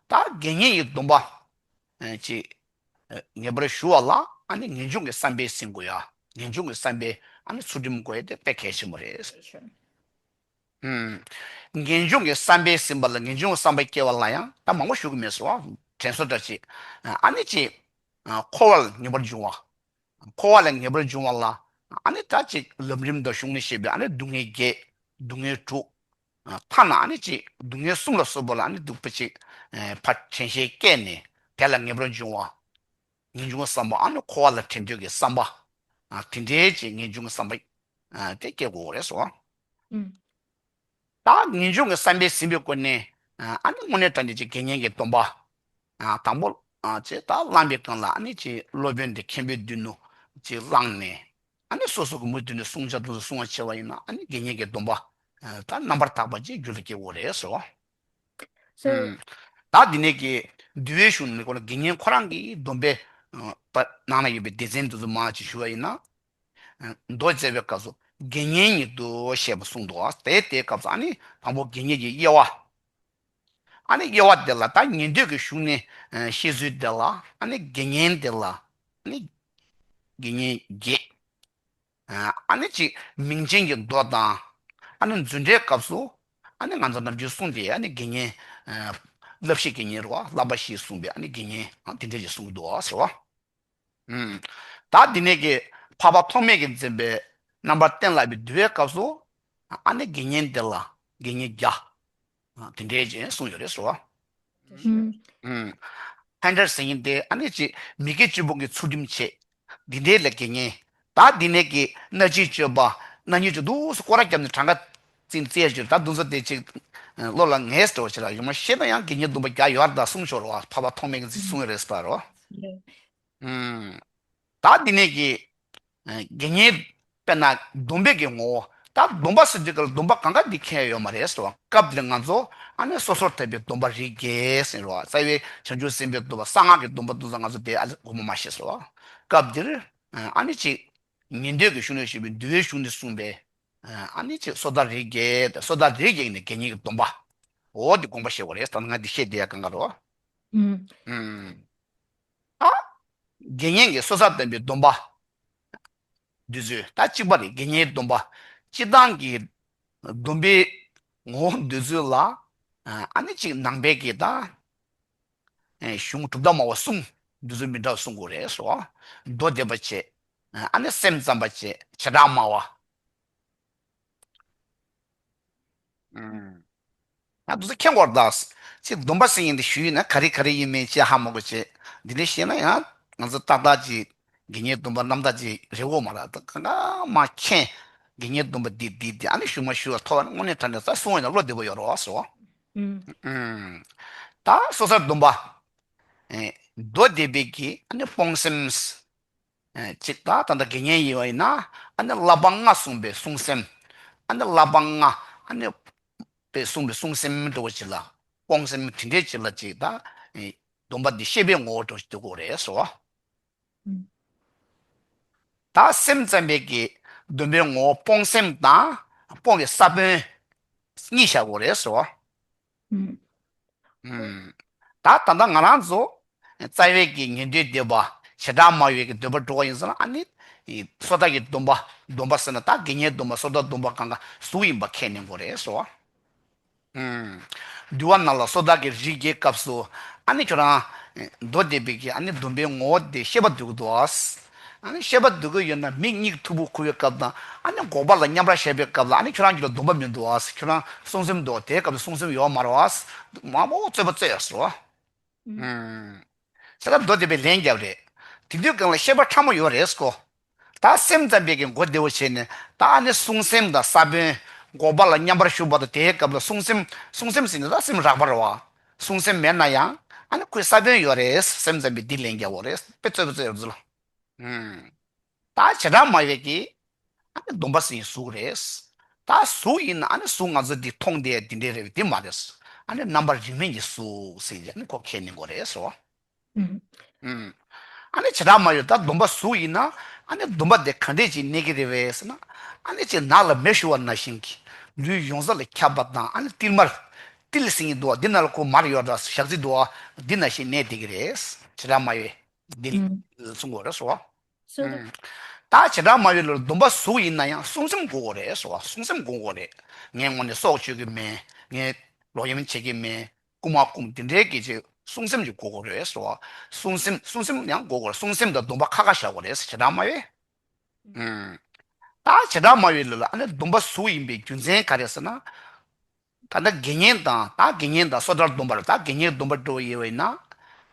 ད་དགེ་བསྙེན་གྱི་སྡོམ་པ་ཅིག་ངེས་པར་ཞུ་བ་ལ་ཨ་ནི་ངེས་འབྱུང་གི་བསམ་པས་ཟིན་དགོས་ཡ། ངེས་འབྱུང་གི་བསམ་པས་ཨ་ནི་ཚུལ་ཁྲིམས་དགོས་ཡ་དེ་དཔེ་གལ་ཆེན་པོ་རེད། ངེས་འབྱུང་གི་བསམ་པས་ཟིན་པ་ལ་ངེས་འབྱུང་གི་བསམ་པ་སྐྱེ་བ་ལ་ཡང་ད་མང་པོ་ཞུ་གི་མེད་ཟེར་བ། དྲན་གསོ་འདྲ་ཅིག་ཨ་ནི་ཅིག་འཁོར་བ་ལ་ངེས་པར་འབྱུང་བ། འཁོར་བ་ལ་ངེས་པར་འབྱུང་བ་ལ་ཨ་ནི་ད་ཅིག་ལམ་རིམ་དང་གཞུང་ནས་བཤད་པའི་ཨ་ནི་སྡུག་བསྔལ་བརྒྱད། སྡུག་བསྔལ་དྲུག་ཐ་ན་ཨ་ནི་ཅིག་སྡུག་བསྔལ་གསུམ་ལ་སོགས་པ་ལ་ཨ་ནི་སྡུག་པ་ཅིག་ཕར་དྲན་ཤེས་སྐྱེས་ནས་དེ་ལ་ངེས་པར་འབྱུང་བ། ངེས་འབྱུང་བསམ་པ་ཨ་ནི་འཁོར་བ་ལ་དྲན་འདོད་ཀྱི་བསམ་པ། དེ་འདྲའི་ཅིག་ངེས་འབྱུང་བསམ་པ་དེ་སྐྱེ་དགོས་རེད་སོ། ད་ངེས་འབྱུང་གི་བསམ་པས་ཟིན་པའི་སྒོ་ནས་ཨ་ནི་དངོས་གནས་དྲང་གནས་ཀྱི་དགེ་བསྙེན་གྱི་སྡོམ་པ། དང་པོ་ཅེས་ད་བླངས་པའི་སྒང་ལ་ཨ་ནི་ཅིག་སློབ་དཔོན་དེ་མཁན་པོའི་མདུན་དུ་ཅིག་བླངས་ནས་ཨ་ནི་སོ་སོ་གི་མུ་མཐུད་ནས་བསྲུང་བྱ་དེ་ཚོ་བསྲུང་བ་བྱས་པ་ཡིན་ན་ཨ་ནི་དགེ་བསྙེན་གྱི་སྡོམ་པ་ད་རྣམ་པར་དག་པ་ཅིག་རྒྱུད་ལ་སྐྱེ་དགོས་རེད་ཟེར་བ། ད་འདི་ནས་ཀྱི་འདུལ་བའི་གཞུང་ནས་ཁོ་ན་དགེ་བསྙེན་ཁོ་རང་གི་སྡོམ་པའི་ནང་ན་ཡོད་པའི་སྡེ་ཚན་དེ་ཚོ་མར་ཅིག་ཞུ་བ་ཡིན་ན། མདོ་རྩ་བའི་སྐབས་སུ་དགེ་བསྙེན་ཉིད་དུ་ཞེས་པ་གསུངས་འདུག་དེ་དེའི་སྐབས་སུ་ཨ་ནི་དང་པོ་དགེ་བསྙེན་གྱི་དབྱེ་བ། ཨ་ནི་དབྱེ་བ་དེ་ལ་ད་ཉན་ཐོས་ཀྱི་གཞུང་ནས་བཤད་ཚུལ་དེ་ལ་ཨ་ནི་དགེ་བསྙེན་དེ་ལ་ཨ་ནི་དགེ་བསྙེན་བརྒྱད། ཨ་ནི་གཅིག་མིང་ཅན་གྱི་མདོ་དང་ཨ་ནི་རྫུ་འཕྲུལ་སྐབས་སུ་ཨ་ནི་ང་ཚོ་ནམ་རྒྱུན་གསུངས་ཏེ་ཨ་ནི་དགེ་བསྙེན། བསླབ་གཞི་དགེ་བསྙེན་རེད་བ། བསླབ་པ་བཞི་གསུངས་པའི་ཨ་ནི་དགེ་བསྙེན་དེ་འདྲ་ཅིག་གསུང་གི་འདུག་ཟེར་བ། ད་འདི་ནས་ཀྱི་འཕགས་པ་ཐོགས་མེད་ཀྱིས་མཛད་པའི་རྣམ་པར་གཏན་ལ་དབབ་པའི་འདུལ་བའི་སྐབས་སུ་ཨ་ནི་དགེ་བསྙེན་དེ་ལ་དགེ་བསྙེན་བརྒྱ། དེ་འདྲའི་ཅན་གསུངས་ཡོད་རེད་ཟེར་བ། ཧན་ཌར་ཟེར་མཁན་དེ་ཨ་ནི་ཅིག་མི་དགེ་བཅུ་སྤོང་གི་ཚུལ་ཁྲིམས་བྱེད། འདི་འདྲའི་ལ་དགེ་བསྙེན། ད་འདི་ནས་ཀྱི་སྣ་གཅིག་སྤྱོད་པ་སྣ་གཉིས་ཀྱི་འདུག་སྐོར་ར་བརྒྱབ་ནས་གྲངས་ཀ་ཙིན་ཙེ་ཞུ་ད་འདུག་ས་དེ་ཅིག་བློ་ལ་ངེས་འགྲོ་ཕྱིར་ཡོང་མ་ཤེས་ན་ཡང་དགེ་བསྙེན་སྡོམ་པ་བརྒྱ་ཡོད་ད་གསུངས་ཤོར་བ་འཕགས་པ་ཐོགས་མེད་ཀྱིས་གསུངས་ཡོད་རེད་ཟེར་བ་རོ། ད་འདི་ནས་ཀྱི། དགེ་བསྙེན། དཔེར་ན་སྡོམ་པའི་གི་ངོ་བོ། ད་སྡོམ་པ་ཟེར་དུས་སྐབས་ལ་སྡོམ་པ་གང་ག་འདི་ཁྱད་ཡོད་མ་རེད་ཟེར་བ། སྐབས་འདིར་ང་ཚོ་ཨ་ནི་སོ་སོར་ཐར་པའི་སྡོམ་པ་རིགས་བརྒྱད་ཟེར་བ། རྩ་བའི་བྱང་ཆུབ་སེམས་དཔའི་སྡོམ་པ་གསང་སྔགས་ཀྱི་སྡོམ་པ་འདུག་ཙང་ང་ཚོ་དེ་ཨ་ནི་དགོངས་པ་མ་ཤེས་ཟེར་བ། སྐབས་འདིར་ཨ་ནི་ཅིག་ཉན་ཐོས་ཀྱི་གཞུང་ནས་ཞུས་པའི་འདུལ་བའི་གཞུང་ནས་གསུངས་པའི་ཨ་ནི་ཅིག་སོ་ཐར་རིགས་བརྒྱད་སོ་ཐར་རིགས་བརྒྱད་ནས་དགེ་བསྙེན་གྱི་སྡོམ་པ། འོ་འདི་དགོངས་པ་བཞེས་དགོས་རེད། ད་ང་འདི་བཤད་བསྡད་ཡ་གང་ག་རོ། ཨ། དགེ་བསྙེན་གྱི་སོ་སོར་ཐར་པའི་སྡོམ་པ། འདོད་ཚུལ་ད་གཅིག་པ་རེད། དགེ་བསྙེན་སྡོམ་པ། སྤྱིར་བཏང་གི་སྡོམ་པའི་ངོ་བོ་འདོད་ཚུལ་ལ། ཨ་ནི་གཅིག་ནང་པའི་གི་ད། གཞུང་གྲུབ་མཐའ་སྨྲ་བ་གསུམ་འདོད་ཚུལ་མི་འདྲ་བ་གསུང་དགོས་རེད་སོ། མདོ་སྡེ་པ་བྱས། ཨ་ནི་སེམས་ཙམ་པ་བྱས་བྱེ་བྲག་སྨྲ་བ། ཨུམ། ང་དུ་ཚོ་མཁྱེན་དགོས་རེད་ད། ཅིག་སྡོམ་པ་ཟེར་མཁན་དེ་ཞུས་ཡིན་ན་ག་རེ་ག་རེ་ཡིན་མིན་ཅིག་ཧ་མ་གོ་བྱས། འདི་འདྲ་བཤད་ན་ཡང་ང་ཚོ་ཏག་ཏག་ཅིག་དགེ་བསྙེན་སྡོམ་པ་རྣམ་དག་ཅིག་རེད་འོ་མ་ར་ད་གང་ག་མ་མཁྱེན། དགེ་བསྙེན་སྡོམ་པ་འདི་འདི་འདི་ཨ་ནི་ཞུ་མ་ཞུ་བ་ཐོག་ནས་དངོས་གནས་དྲང་གནས་ད་གསུང་བ་ཡིན་ན་བློ་བདེ་པོ་ཡོད་རེད་བ་ཟེར་བ། ཨུམ། ཨུམ། ད་སོ་སོར་སྡོམ་པ། ཨེ། མདོ་སྡེ་པའི་གི་ཨ་ནི་སྤོང་སེམས། ཨེ། གཅིག་ད་ད་ལྟ་དགེ་བསྙེན་ཡིན་བ་ཡིན་ན་ཨ་ནི་བསླབ་པ་ལྔ་བསྲུངས་པའི་བསྲུང་སེམས། ཨ་ནི་བསླབ་པ་ལྔ་ཨ་ནི་པའི་བསྲུངས་པའི་བསྲུང་སེམས་འདྲ་བོ་ཅིག་ལ། སྤོང་སེམས་དེ་འདྲའི་ཅིག་ལ་ཅིག་ད། ཨེ། སྡོམ་པ་འདི་བཤད་པའི་ངོ་བོ་འདྲ་བོ་ཞིག་འདོད་ཀྱི་རེད་ཟེར་བ། ཨུམ། ད་སེམས་ཙམ་པའི་གི་སྡོམ་པའི་ངོ་བོ་སྤོང་སེམས་དང་སྤོང་བའི་ས་བོན་གཉིས་བཞག་དགོས་རེད་ཟེར་བ། ཨུམ། ཨུམ། ད་ད་ལྟ་ང་རང་ཚོ་རྩ་བའི་གི་ཉན་ཐོས་སྡེ་པ་བྱེ་བྲག་སྨྲ་བའི་གི་འདོད་པ་འགྲོ་བ་ཡིན་ཟེར་ན་ཨ་ནི་སོ་ཐར་གྱི་སྡོམ་པ། སྡོམ་པ་ཟེར་ན་ད་དགེ་བསྙེན་སྡོམ་པ་སོ་ཐར་སྡོམ་པ་གང་ག་གཟུགས་ཡིན་པ་ཁས་ལེན་དགོས་རེད་ཟེར་བ། ཨུམ། འདུལ་བ་ནང་ལ་སོ་ཐར་གྱི་རིགས་བརྒྱའི་སྐབས་སུ་ཨ་ནི་ཁྱོད་རང་མདོ་སྡེ་པའི་གི་ཨ་ནི་སྡོམ་པའི་ངོ་བོ་དེ་བཤད་པ་འདོད་ཀྱི་འདུག་ཨ། ཨ་ནི་བཤད་པ་འདོད་ཀྱི་ཡོད་ན་མིག་གཉིས་མཐུག་པོ་ཁུར་བའི་སྐབས་དང་ཨ་ནི་འགོག་པ་ལ་མཉམ་པར་བཞག་པའི་སྐབས་ལ་ཨ་ནི་ཁྱོད་རང་རྒྱུད་ལ་སྡོམ་པ་མི་འདུག་ཨ། ཁྱོད་རང་བསྲུང་སེམས་འདུག་དེའི་སྐབས་སུ་བསྲུང་སེམས་ཡོད་མ་རེད་བ། མང་པོ་རྩོད་པ་རྩོད་ཡོད་ཟེར་བ། ཨུམ། ས་ཐར་མདོ་སྡེ་པའི་ལན་རྒྱབ་རེད། དེ་དུས་སྒང་ལ་བཤད་པ་ཕྲ་མོ་ཡོད་རེད་ཀོ། ད་སེམས་ཙམ་པའི་གི་མགོ་བདེ་བོ་བྱས་ནས་ད་ཨ་ནི་བསྲུང་སེམས་དང་ས་བོན། འགོག་པ་ལ་མཉམ་པར་ཞུགས་པ་དང་དེའི་སྐབས་ལ་བསྲུང་སེམས། བསྲུང་སེམས་ཟེར་ནས་ད་སེམས་རགས་པ་རེད་བ། བསྲུང་སེམས་མེད་ན་ཡང་ཨ་ནི་ཁོའི་ས་བོན་ཡོད་རེད། སེམས་ཙམ་པའི་འདི་ལན་རྒྱབ་དགོས་རེད། དཔེ་རྩོད་པ་རྩོད་ཡོད་ཚུལ། ཨུམ། ད་བྱེ་བྲག་སྨྲ་བའི་གི་ཨ་ནི་སྡོམ་པ་ཟེར་ཡིན་གཟུགས་རེད། ད་གཟུགས་ཡིན་ན་ཨ་ནི་གཟུགས་ང་ཚོ་འདི་མཐོང་བསྡད་འདི་འདྲའི་རེད་པས་འདི་མ་རེད། ཨ་ནི་རྣམ་པར་རིག་མིན་གྱི་གཟུགས་ཟེར་ཡིན་ཨ་ནི་ཁོ་ཁས་ལེན་དགོས་རེད་ཟེར་བ། ཨུམ། ཨ་ནི་བྱེ་བྲག་སྨྲ་བས་ད་སྡོམ་པ་གཟུགས་ཡིན་ན་ཨ་ནི་སྡོམ་པ་དེ་ག་འདྲས་ཅིག་གནས་ཀྱི་རེད་པས་ཟེར་ན། ཨ་ནི་ཅིག་ནགས་ལ་མེ་ཤོར་བ་ནང་བཞིན་གྱི་ལུས་ཡོངས་རྫོགས་ལ་ཁྱབ་པ་དང་ཨ་ནི་ཏིལ་མར། ཏིལ་ཟེར་གྱི་འདུག་བ་འདི་ནང་ལ་ཁོ་མར་ཡོད་འདྲ་ཞག་རྩི་འདུག་བ་འདི་ནང་བཞིན་གནས་བསྡད་ཀྱི་རེད། བྱེ་བྲག་སྨྲ་བས། འདི་ཨུམ། གསུང་དགོས་རེད་ཟེར་བ། སོ་ཨུམ། ད་བྱེ་བྲག་སྨྲ་བའི་ལུགས་སྡོམ་པ་གཟུགས་ཡིན་ན་ཡང་བསྲུང་སེམས་དགོས་དགོས་རེད་ཟེར་བ། བསྲུང་སེམས་དགོས་དགོས་རེད། ངའི་ངོ་ནས་སྲོག་གཅོད་ཀྱི་མེད། ངས་ལོག་གཡེམ་བྱེད་ཀྱི་མེད། རྐུ་མ་རྐུ་འདི་འདྲའི་སྐད་ཆ་བསྲུང་སེམས་ཀྱི་དགོས་དགོས་རེད་ཟེར་བ། བསྲུང་སེམས་བསྲུང་སེམས་ཡང་དགོས་དགོས་རེད། བསྲུང་སེམས་དང་སྡོམ་པ་ཁ་ཁ་བཞག་དགོས་རེད་ཟེར་བྱེ་བྲག་སྨྲ་བས། ཨུམ། ད་བྱེ་བྲག་སྨྲ་བའི་ལུགས་ལ་ཨ་ནི་སྡོམ་པ་གཟུགས་ཡིན་པའི་རྒྱུ་མཚན་ག་རེ་ཟེར་ན། ད་ལྟ་དགེ་བསྙེན་དང་ད་དགེ་བསྙེན་དང་སོ་ཐར་སྡོམ་པ་རེད། ད་དགེ་བསྙེན་སྡོམ་པ་འགྲོ་བ་ཡོད་པ་ཡིན་ན། ཨ་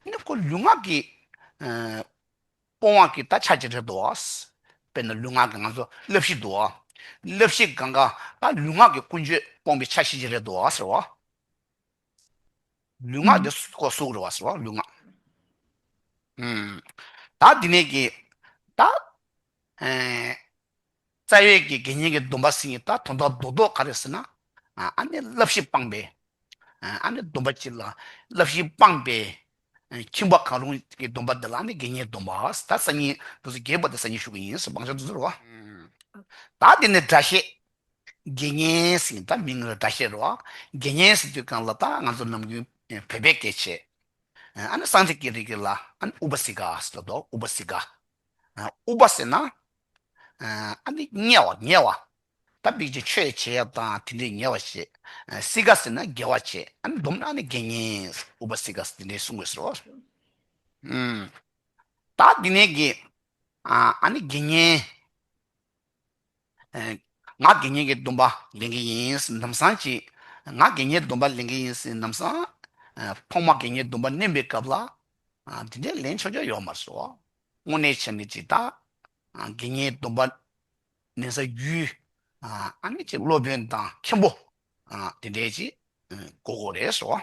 ནི་ཁོ་ལུས་ངག་གི་ཨ། སྤོང་བ་གི་ད་ཆ་གཅིག་རེད་དོ། དཔེར་ན་ལུས་ངག་གི་ང་ཚོ་བསླབ་གཞི་འདུག་བ། བསླབ་གཞི་གང་ག་ད་ལུས་ངག་གི་ཀུན་སྤྱོད་སྤོང་བའི་ཆ་ཤས་ཅིག་རེད་དོ་ཟེར་བ། ལུས་ངག་དེ་ཨུམ། ཁོ་གཟུགས་རེད་བ་ཟེར་བ་ལུས་ངག་ཨུམ། ད་འདི་ནས་ཀྱི་ད། ཨེ། རྩ་བའི་གི་དགེ་བསྙེན་གྱི་སྡོམ་པ་ཟེར་མཁན་ད་དོན་དག་རྡོག་རྡོག་ག་རེ་ཟེར་ན། ཨ་ནི་བསླབ་གཞི་སྤངས་པའི། ཨ་ནི་སྡོམ་པ་གཅིག་ལ་བསླབ་གཞི་སྤངས་པའི། ཁྱིམ་པ་གང་རུང་གི་སྡོམ་པ་འདི་ལ་ཨ་ནི་དགེ་བསྙེན་སྡོམ་པ་ད་སང་ཉིན་དུས་སུ་རྒྱས་པ་དེ་སང་ཉིན་ཞུ་གི་ཡིན་ཟེར་བང་ཆེན་དུ་ཟེར་བ། ད་དེ་ནི་སྒྲ་བཤད། དགེ་བསྙེན་ཟེར་ད་མིང་ལ་སྒྲ་བཤད་རེད་བ། དགེ་བསྙེན་ཟེར་དུས་གང་ལ་ད་ང་ཚོ་ནམ་རྒྱུན་བོད་པའི་སྐད་ཆས། ཨ་ནི་སཾ་སྐྲྀཏ་གི་རིགས་ལ་ཨ་ནི་ཨུ་པ་སི་ཀ་ཟེར་དོ། ཨུ་པ་སི་ཀ་ཨུ་པ་ཟེར་ན། ཨ་ནི་ཉེ་བ་ཉེ་བ། ད་དཔེ་ཅིག་ཆོས་བྱེད་ཡ་དང་དེ་འདྲའི་ཉེ་བ་བྱེད། སི་ཀ་ཟེར་ན་དགེ་བ་བྱེད། ཨ་ནི་སྡོམ་ན་ཨ་ནི་དགེ་བསྙེན། ཨུ་པ་སི་ཀ་ཟེར་དེ་འདྲའི་གསུང་དགོས་སོ། ཨུམ། ད་དེ་ནས་ཀྱི། ཨ་ནི་དགེ་བསྙེན། ང་དགེ་བསྙེན་གྱི་སྡོམ་པ་ལེན་གྱི་ཡིན་ལམ་སང་ཅིག་ང་དགེ་བསྙེན་སྡོམ་པ་ལེན་གྱི་ཡིན་ལམ་སང་། ཐོག་མ་དགེ་བསྙེན་སྡོམ་པ་ལེན་པའི་སྐབས་ལ། དེ་འདྲའི་ལེན་ཆོག་ཆོག་ཡོད་མ་རེད་སོ། དངོས་གནས་བྱས་ནས་ཅིག་ད། དགེ་བསྙེན་སྡོམ་པ་ལེན་ས་ཡུལ། ཨ་ནི་ཅིག་སློབ་དཔོན་དང་མཁན་པོ། དེ་འདྲའི་ཅིག་དགོས་དགོས་རེད་སོ།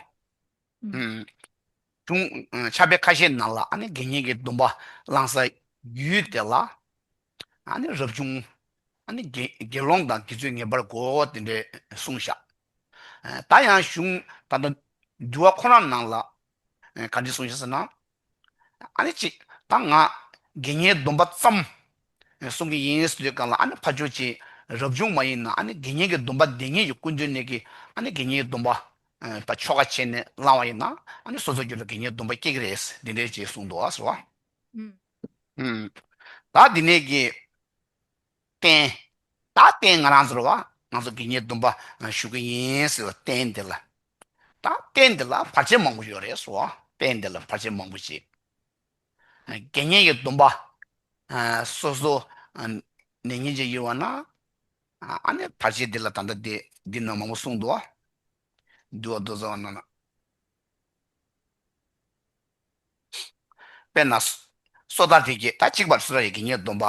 གཞུང་ཕྱག་དཔེ་ཁ་ཤས་ནང་ལ་ཨ་ནི་དགེ་བསྙེན་གྱི་སྡོམ་པ་བླང་ས་ཡུལ་དེ་ལ། ཨ་ནི་རབ་བྱུང་། ཨ་ནི་དགེ་དགེ་སློང་དང་དགེ་ཚུལ་ངེས་པར་དགོས་དེ་འདྲའི་གསུངས་བཞག་ད་ཡང་གཞུང་ད་ལྟ་འདུལ་བ་ཁོ་རང་ནང་ལ་ག་འདྲ་གསུངས་བཞག་ཟེར་ན། ཨ་ནི་ཅིག་ད་ང་དགེ་བསྙེན་སྡོམ་པ་ཙམ་གསུང་གི་ཡིན་ཟེར་དུས་གང་ལ་ཨ་ནི་ཕར་ཕྱོགས་ཀྱི་རབ་བྱུང་མ་ཡིན་ན་ཨ་ནི་དགེ་བསྙེན་གྱི་སྡོམ་པ་ལྡན་མཁན་གྱི་སྐུ་མདུན་ནས་ཀྱི་ཨ་ནི་དགེ་བསྙེན་སྡོམ་པ་ད་ཆོ་ག་བྱས་ནས་བླངས་པ་ཡིན་ན་ཨ་ནི་སོ་སོ་རྒྱུད་ལ་དགེ་བསྙེན་སྡོམ་པ་སྐྱེ་གི་རེད་འདི་འདྲའི་ཅིག་གསུངས་འདུག་ཟེར་བ། ད་འདི་ནས་ཀྱི་རྟེན། ད་རྟེན་ང་རང་ཚོ་རེད་བ། ང་ཚོ་དགེ་བསྙེན་སྡོམ་པ་ཞུ་གི་ཡིན་ཟེར་བ་རྟེན་འདི་ལ། ད་རྟེན་འདི་ལ་བར་ཆད་མང་པོ་ཡོད་རེད་ཟེར་བ། རྟེན་འདི་ལ་བར་ཆད་མང་པོ་ཅིག་དགེ་བསྙེན་གྱི་སྡོམ་པ། སོ་སོ། ནས་ཉིན་གཅིག་ཡོད་བ་ན། ཨ་ནི་བར་ཆད་འདི་ལ་ད་ལྟ་འདི། འདི་ནང་མང་པོ་གསུངས་འདུག་བ། འདུལ་བ་མདོ་རྩ་བ་ནང་ན། དཔེར་ན། སོ་ཐར་རིགས་བརྒྱད། ད་གཅིག་པར་སོ་ཐར་གྱི་དགེ་བསྙེན་སྡོམ་པ།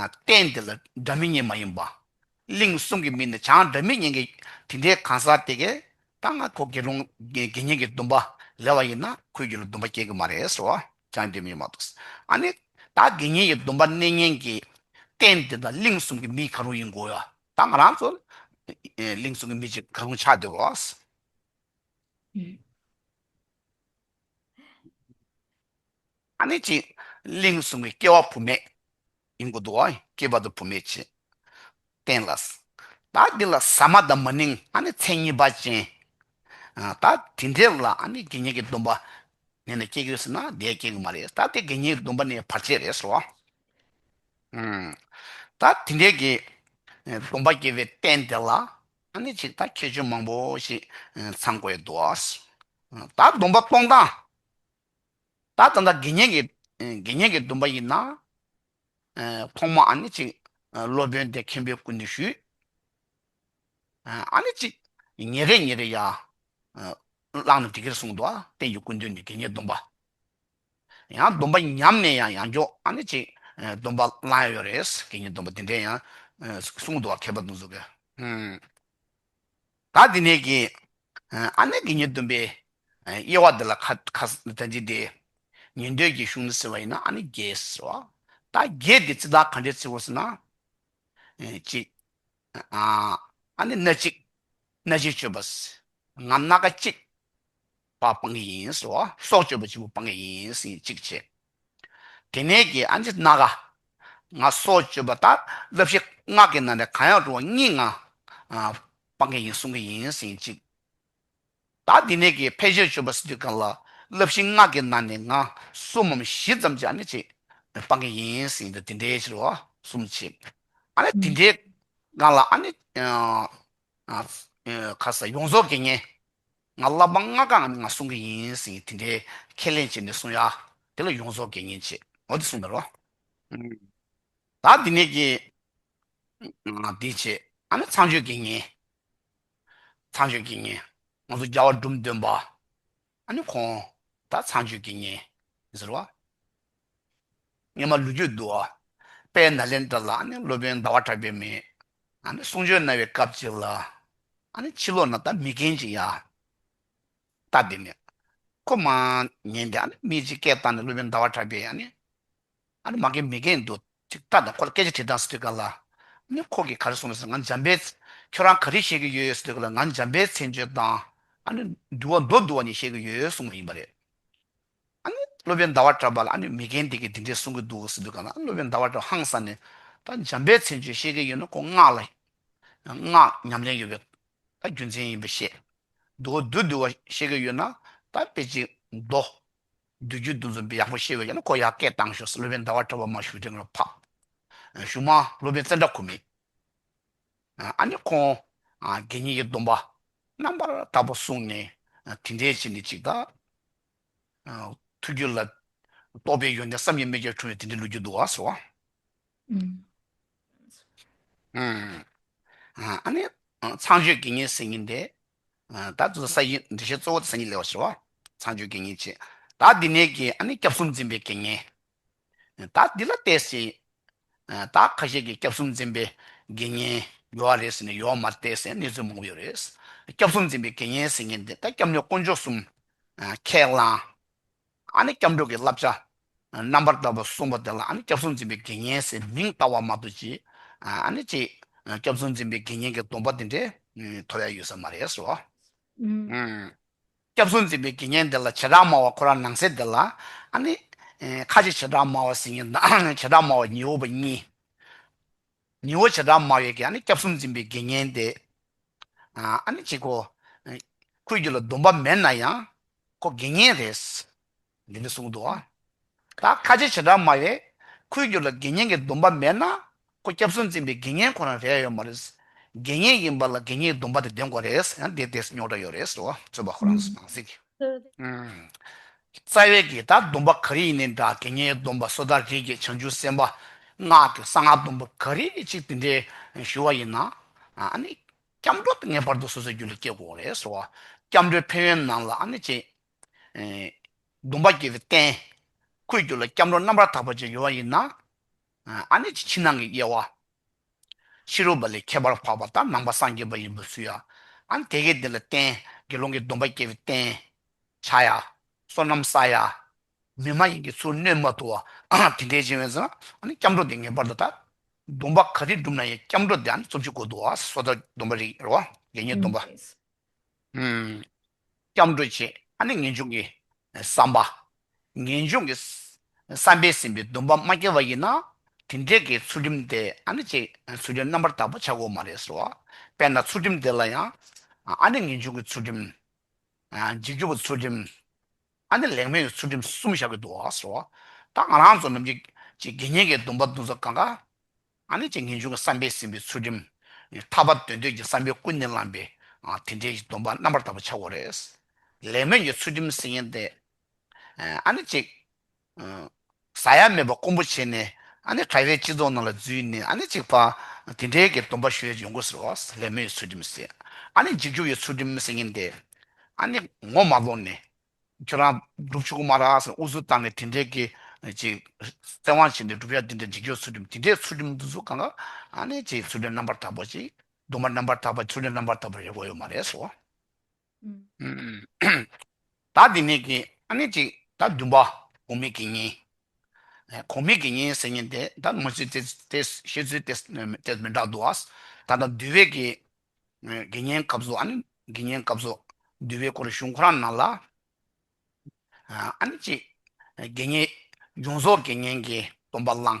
རྟེན་དེ་ལ་སྒྲ་མི་སྙན་མ་ཡིན་པ། གླིང་གསུམ་གྱི་མི་ནི་བྱང་སྒྲ་མི་སྙན་གྱི་དེ་འདྲའི་གང་ཟག་དེ་གས་ད་ང་ཁོ་དགེ་སློང་དགེ་བསྙེན་གྱི་སྡོམ་པ་ལེན་པ་ཡིན་ན་ཁོའི་རྒྱུད་ལ་སྡོམ་པ་སྐྱེ་གི་མ་རེད་ཟེར་བ། བྱང་སྒྲ་མི་སྙན་མ་གཏོགས། ཨ་ནི་ད་དགེ་བསྙེན་གྱི་སྡོམ་པ་གནང་མཁན་གྱི་རྟེན་དེ་དང་གླིང་གསུམ་གྱི་མི་ག་རུ་ཡིན་དགོས་ཡ། ད་ང་རང་ཚོ་གླིང་གསུམ་གྱི་མི་ཅིག་ག་རུ་ཆགས་བསྡད་དགོས། ཨ་ནི་གཅིག་གླིང་གསུམ་གྱི་སྐྱེ་བ་བུད་མེད་ཡིན་དགོས་འདུག་བ། སྐྱེས་པ་དང་བུད་མེད་བྱས། རྟེན་ལ། ད་འདི་ལ་ཟ་མ་དང་མ་ནིང་ཨ་ནི་མཚན་ཉིད་པ་ཅན། ད་དེ་འདྲས་ལ་ཨ་ནི་དགེ་བསྙེན་གྱི་སྡོམ་པ་ནས་ནས་སྐྱེ་གི་ཡོད་ཟེར་ན་དེ་སྐྱེ་གི་མ་རེད། ད་དེ་དགེ་བསྙེན་གྱི་སྡོམ་པ་ནས་བར་ཆད་རེད་ཟེར་བ། ད་དེ་འདྲས་ཀྱི་སྡོམ་པ་སྐྱེ་བའི་རྟེན་དེ་ལ་ཨ་ནི་ཅིག་ད་ཁྱད་ཆོས་མང་པོ་ཞིག་ཚང་དགོས་འདུག་ད་སྡོམ་པ་གཏོང་སྟངས། ད་ད་ལྟ་དགེ་བསྙེན་གྱི་དགེ་བསྙེན་གྱི་སྡོམ་པ་ཡིན་ན། ཐོག་མ་ཨ་ནི་ཅིག་སློབ་དཔོན་དེ་མཁན་པོའི་སྐུ་མདུན་ཞུས། ཨ་ནི་ཅིག་ཉིན་རེ་ཉིན་རེ་ཡ་བླངས་ན་འགྲིག་གི་རེད་གསུངས་འདུག་བསྟན་འགྱུར་སྐུ་མདུན་ནས་དགེ་བསྙེན་སྡོམ་པ། ཡང་སྡོམ་པ་ཉམས་ནས་ཡང་ཡང་འཇོག་ཨ་ནི་ཅིག་སྡོམ་པ་བླང་ཡ་ཡོད་རེད། དགེ་བསྙེན་སྡོམ་པ་དེ་འདྲས་ཡང་གསུངས་འདུག་བ། མཁས་པ་དེ་ཚོ་གིས། ད་འདི་ནས་ཀྱི། ཨ་ནི་དགེ་བསྙེན་སྡོམ་པའི་དབྱེ་བ་འདི་ལ་ཁ་ཁ་ད་འདི་དེ། ཉན་ཐོས་ཀྱི་གཞུང་ནས་ཟེར་བ་ཡིན་ན་ཨ་ནི་བརྒྱད་ཟེར་བ། ད་བརྒྱད་འདི་ཚིག་ཐག་ག་འདྲས་བརྩི་དགོས་ཟེར་ན། གཅིག་ཨ་ནི་སྣ་གཅིག་སྣ་གཅིག་སྤྱོད་པ། ང་སྣ་ཁ་གཅིག་པ་སྤང་གི་ཡིན་ཟེར་བ། སྲོག་གཅོད་པ་གཅིག་པུ་སྤང་གི་ཡིན་ཟེར་གཅིག་བྱས། དེ་ནས་ཀྱི་ཨ་ནི་སྣ་ཁ། ང་སྲོག་གཅོད་པ་ད་བསླབ་བྱ་ལྔ་གི་ནང་ནས་གང་ཡང་རུང་བ་གཉིས་ང་ཨ་སྤང་གི་ཡིན་གསུང་གི་ཡིན་ཟེར་གཅིག་ད་དེ་ནས་ཀྱི་ཕལ་ཆེར་གཅོད་པ་ཟེར་དུས་གང་ལ་བསླབ་བྱ་ལྔ་གི་ནང་ནས་ང་གསུམ་མམ་བཞི་ཙམ་ཅིག་ཨ་ནི་ཅིག་སྤང་གི་ཡིན་ཟེར་ད་དེ་འདྲའི་ཕྱིར་བ་གསུམ་བྱས། ཨ་ནི་དེ་འདྲའི་སྒང་ལ་ཨ་ནི། ཨ། ཨ། ཁ་ས་ཡོངས་རྫོགས་དགེ་བསྙེན། ང་བསླབ་པ་ལྔ་གང་ང་གསུང་གི་ཡིན་ཟེར་དེ་འདྲའི་ཁས་ལེན་བྱས་ནས་གསུང་ཡ། དེ་ལ་ཡོངས་རྫོགས་དགེ་བསྙེན་བྱས། འོ་དེ་གསུངས་པ་རེད། ད་དེ་ནས་ཀྱི། ཨ། འདི་བྱས། ཨ་ནི་ཚངས་སྤྱོད་དགེ་བསྙེན། ཚངས་སྤྱོད་དགེ་བསྙེན། ང་ཚོ་རྒྱལ་བ་འབྲོམ་སྟོན་པ། ཨ་ནི་ཁོང་ད་ཚངས་སྤྱོད་དགེ་བསྙེན་ཟེར་བ། སྔོན་མ་ལོ་རྒྱུས་འདུག་བ། དཔལ་ནཱ་ལེནྡྲ་ལ་ཨ་ནི་སློབ་དཔོན་ཟླ་བ་གྲགས་པའི་མི། ཨ་ནི་གསུང་ཆོས་གནང་བའི་སྐབས་ཅིག་ལ། ཨ་ནི་ཕྱི་ལོགས་ན་ད་མི་རྒན་ཅིག་ཡ། ད་དེ་ནས། ཁོ་མ་ཉན་ཏེ་ཨ་ནི་མི་ཅིག་སྐད་བཏང་ནས་སློབ་དཔོན་ཟླ་བ་གྲགས་པས་ཨ་ནི། ཨ་ནི་མ་རྒན་མི་རྒན་འདུག་ཅིག་ལྟ་དང་ཁོ་ལ་སྐད་ཆ་དྲིས་དང་ཟེར་དུས་ག་ལ། ཨ་ནི་ཁོ་གིས་ག་རེ་གསུངས་ཟེར་ང་འཇམ་དཔལ། ཁྱོད་རང་ག་རེ་བཤད་ཀྱི་ཡོད་ཟེར་དུས་ག་ལ་ང་འཇམ་དཔལ་མཚན་བརྗོད་དང་། ཨ་ནི་འདུལ་བ་མདོ་བསྡུ་བ་གཉིས་བཤད་ཀྱི་ཡོད་གསུངས་པ་ཡིན་པ་རེད། ཨ་ནི་སློབ་དཔོན་ཟླ་བ་གྲགས་པ་ལ་ཨ་ནི་མི་རྒན་དེ་གིས་དེ་འདྲས་གསུང་གི་འདུག་ཟེར་དུས་ག་ལ་ཨ་ནི་སློབ་དཔོན་ཟླ་བ་གྲགས་པ་ཧང་སངས་ནས། ད་འཇམ་དཔལ་མཚན་བརྗོད་བཤད་ཀྱི་ཡོད་ན་ཁོ་སྔགས་ལ། སྔགས་ཉམས་ལེན་ཡོད་པའི་ད་རྒྱུ་མཚན་ཡིན་པ་བཤད། འདུལ་བ་མདོ་བསྡུ་བ་བཤད་ཀྱི་ཡོད་ན་ད་དཔེ་ཅིག་མདོ། བསྡུས་རྒྱུད་འདི་ཚོ་ཡག་པོ་ཤེས་པ་ཡིན་ན་ཁོ་ཡར་སྐད་བཏང་ཤོག་ཟེར་སློབ་དཔོན་ཟླ་བ་གྲགས་པ་མར་བཞུགས་གྲལ་ལ་ཕབ། གཞུག་མ་སློབ་དཔོན་ཙནྡྲ་གོ་མི། ཨ་ནི་ཁོང་དགེ་བསྙེན་གྱི་སྡོམ་པ་རྣམ་པར་དག་པ་གསུངས་ནས་དེ་འདྲའི་ཕྱིར་ནི་ཅིག་ད། ཐུགས་རྒྱུད་ལ་རྟོགས་པའི་ཡོན་ཏན་བསམ་གྱིས་མི་ཁྱབ་པ་འཁྲུངས་པའི་དེ་འདྲའི་ལོ་རྒྱུས་འདུག་བ་ཟེར་བ། ཨ་ནི་ཚངས་སྤྱོད་དགེ་བསྙེན་ཟེར་མཁན་དེ། ད་དུ་ས་ཡི་འགྲེལ་བཤད་གཙོ་བོ་དེ་སང་ཉིན་སླེབས་པ་ཞུ་བ། ཚངས་སྤྱོད་དགེ་བསྙེན་བྱས། ད་འདི་ནས་ཀྱི་ཨ་ནི་སྐྱབས་གསུམ་འཛིན་པའི་དགེ་བསྙེན། ད་འདི་ལ་བལྟས་ཚེ། ད་ཁ་ཤས་ཀྱིས་སྐྱབས་གསུམ་འཛིན་པའི་དགེ་བསྙེན་ཡོད་རེད་ཟེར་ནས་ཡོད་མ་རེད་ཟེར་གནས་ཚུལ་མང་པོ་ཡོད་རེད། སྐྱབས་གསུམ་འཛིན་པའི་དགེ་བསྙེན་ཟེར་མཁན་དེ་ད་སྐྱབས་གནས་དཀོན་མཆོག་གསུམ། ཁས་བླངས། ཨ་ནི་སྐྱབས་འགྲོ་གི་བསླབ་བྱ། རྣམ་པར་དག་པ་གསུངས་པ་དེ་ལ་ཨ་ནི་སྐྱབས་གསུམ་འཛིན་པའི་དགེ་བསྙེན་ཟེར་མིང་བཏགས་པ་མ་གཏོགས་ཅི། ཨ་ནི་ཅི། སྐྱབས་གསུམ་འཛིན་པའི་དགེ་བསྙེན་གྱི་སྡོམ་པ་དེ་འདྲས་ཐོབ་ཡ་ཡོད་ས་མ་རེད་ཟེར་བ། སྐྱབས་གསུམ་འཛིན་པའི་དགེ་བསྙེན་དེ་ལ་བྱེ་བྲག་སྨྲ་བ་ཁོ་རང་ནང་གསེས་དེ་ལ་ཨ་ནི། ཁ་ཆེ་བྱེ་བྲག་སྨྲ་བ་ཟེར་མཁན་དང་བྱེ་བྲག་སྨྲ་བ་ཉི་འོག་པ་གཉིས། ཉི་འོག་བྱེ་བྲག་སྨྲ་བའི་གི་ཨ་ནི་སྐྱབས་གསུམ་འཛིན་པའི་དགེ་བསྙེན་དེ། ཨ་ནི་གཅིག་གོ། ཁོའི་རྒྱུད་ལ་སྡོམ་པ་མེད་ན་ཡང་ཁོ་དགེ་བསྙེན་རེད། འདི་འདྲ་གསུངས་འདུག་ཨ། ད་ཁ་ཆེ་བྱེ་བྲག་སྨྲ་བས་ཁོའི་རྒྱུད་ལ་དགེ་བསྙེན་གྱི་སྡོམ་པ་མེད་ན་ཁོ་སྐྱབས་གསུམ་འཛིན་པའི་དགེ་བསྙེན་ཁོ་རང་རེད་ཡོད་མ་རེད། དགེ་བསྙེན་ཡིན་པ་ལ་དགེ་བསྙེན་གྱི་སྡོམ་པ་དེ་ལྡན་དགོས་རེད་ཡང་དེ་དེ་རྙོག་དྲ་ཡོད་རེད་ཟེར་བ་རྩོད་པ་ཁོ་རང་ཚོ་ནང་གསེས་ཀྱི། རྩ་བའི་གི་ད་སྡོམ་པ་ག་རེ་ཡིན་ནའི་འདྲ་དགེ་བསྙེན་སྡོམ་པ་སོ་ཐར་རིགས་ཀྱི་བྱང་ཆུབ་སེམས་དཔའ་སྔགས་ཀྱི་གསང་སྔགས་སྡོམ་པ་ག་རེ་གཅིག་དེ་འདྲའི་ཞུ་བ་ཡིན་ན་ཨ་ནི། སྐྱབས་འགྲོ་དེ་ངེས་པར་དུ་སོ་སོའི་རྒྱུད་ལ་སྐྱེ་དགོས་རེད་ཟེར་བ། སྐྱབས་འགྲོའི་ཕན་ཡོན་ནང་ལ་ཨ་ནི་ཅིག་ཨེ། སྡོམ་པ་སྐྱེ་བའི་རྟེན། ཁོའི་རྒྱུད་ལ་སྐྱབས་འགྲོ་རྣམ་པར་དག་པ་ཅིག་ཡོད་པ་ཡིན་ན། ཨ་ནི་ཅིག་ཕྱི་ནང་གི་དབྱེ་བ། ཕྱི་རོལ་པ་ལས་ཁྱད་པར་འཕགས་པ་དང་ནང་པ་སངས་རྒྱས་པ་ཡིན་པ་ཚུལ་ཡ། ཨ་ནི་དེ་གའི་དེ་ལ་བརྟེན་དགེ་སློང་གི་སྡོམ་པ་སྐྱེ་བའི་རྟེན། ཆགས་ཡ། བསོད་ནམས་བསགས་ཡ། མི་མ་ཡིན་གྱི་ཚུལ་གནོད་མ་ཐུབ་པ། དེ་འདྲའི་བྱེད་པ་ཡིན་ཙང་ཨ་ནི་སྐྱབས་འགྲོ་དེ་ངེས་པར་དུ་ད། སྡོམ་པ་ག་རེ་བསྒྲུབ་ན་ཡང་སྐྱབས་འགྲོ་དེ་ཨ་ནི་རྩོམ་གཞི་དགོས་འདུག་ཨ། སོ་ཐར་སྡོམ་པ་རིགས་རེད་བ། དགེ་བསྙེན་སྡོམ་པ། ཨུམ། སྐྱབས་འགྲོ་བྱེད་ཨ་ནི་ངེས་འབྱུང་གི་བསམ་པ། ངེས་འབྱུང་གི་བསམ་པས་ཟིན་པའི་སྡོམ་པ་མ་སྐྱེས་པ་ཡིན་ན། དེ་འདྲའི་གི་ཚུལ་ཁྲིམས་དེ་ཨ་ནི་ཅིག་ཚུལ་ཁྲིམས་རྣམ་པར་དག་པ་ཆགས་ཀྱི་ཡོད་མ་རེད་ཟེར་བ། དཔེར་ན་ཚུལ་ཁྲིམས་དེ་ལ་ཡང་ཨ་ནི་ངེས་འབྱུང་གི་ཚུལ་ཁྲིམས། འཇིགས་སྐྱོབ་པའི་ཚུལ་ཁྲིམས། ཨ་ནི་ལེགས་སྨོན་གྱི་ཚུལ་ཁྲིམས་གསུམ་བཞག་གི་འདུག་ཟེར་བ། ད་ང་རང་ཚོ་ནམ་རྒྱུན་གྱི་དགེ་བསྙེན་གྱི་སྡོམ་པ་འདི་ཚོ་གང་ག་ཨ་ནི་ཅིག་ངེས་འབྱུང་གི་བསམ་པས་ཟིན་པའི་ཚུལ་ཁྲིམས། ཐར་པ་དོན་འདོད་ཀྱི་བསམ་པས་ཀུན་ནས་བསླངས་པའི་དེ་འདྲའི་སྡོམ་པ་རྣམ་པར་དག་པ་ཆགས་དགོས་རེད། ལེགས་སྨོན་གྱི་ཚུལ་ཁྲིམས་ཟེར་མཁན་དེ། ཨ་ནི་ཅིག་ཟ་ཡ་མེད་པ་སྐོམ་པོ་བྱས་ནས་ཨ་ནི་དྲ་བའི་སྤྱི་ཚོགས་ནང་ལ་འཛུལ་ནས་ཨ་ནི་ཅིག་པ་དེ་འདྲའི་གི་སྡོམ་པ་ཞུ་ཡ་ཡོང་གི་ཟེར་བ། ལེགས་སྨོན་གྱི་ཚུལ་ཁྲིམས་ཟེར། ཨ་ནི་འཇིགས་སྐྱོབ་ཀྱི་ཚུལ་ཁྲིམས་ཟེར་མཁན་དེ། ཨ་ནི་ངོ་མ་ལོག་ནས། ཁྱོད་རང་སྒྲུབ་ཆོག་གི་མ་རེད་ཟེར་ཨུ་ཚུགས་བཏང་ནས་དེ་འདྲའི་གི་ཅིག་བཙན་དབང་བྱས་ནས་སྒྲུབ་ཡ་དེ་འདྲ་འཇིགས་སྐྱོབ་ཚུལ་ཁྲིམས་དེ་འདྲའི་ཚུལ་ཁྲིམས་འདི་ཚོ་གང་ག་ཨ་ནི་ཅིག་ཚུལ་ཁྲིམས་རྣམ་པར་དག་པ་ཅིག་སྡོམ་པ་རྣམ་པར་དག་པ་ཚུལ་ཁྲིམས་རྣམ་པར་དག་པ་རེད་དགོས་ཡོད་མ་རེད་ཟེར་བ། ཨུམ། ད་དེ་ནས་ཀྱི་ཨ་ནི་ཅིག་ད་བདུན་པ་གོང་མའི་དགེ་བསྙེན། ཨེ། གོང་མའི་དགེ་བསྙེན་ཟེར་མཁན་དེ་ད་མི་ཚོས་དེ་དེ་བཤད་ཚུལ་དེ་དེ་མི་འདྲ་འདུག་ཨ། ད་ལྟ་འདུལ་བའི་གི་དགེ་བསྙེན་སྐབས་སུ་ཨ་ནི་དགེ་བསྙེན་སྐབས་སུ་འདུལ་བའི་སྐོར་གཞུང་ཁོ་རང་ནང་ལ། ཨ་ནི་ཅིག་དགེ་བསྙེན་ཡོངས་རྫོགས་དགེ་བསྙེན་གྱི་སྡོམ་པ་བླངས།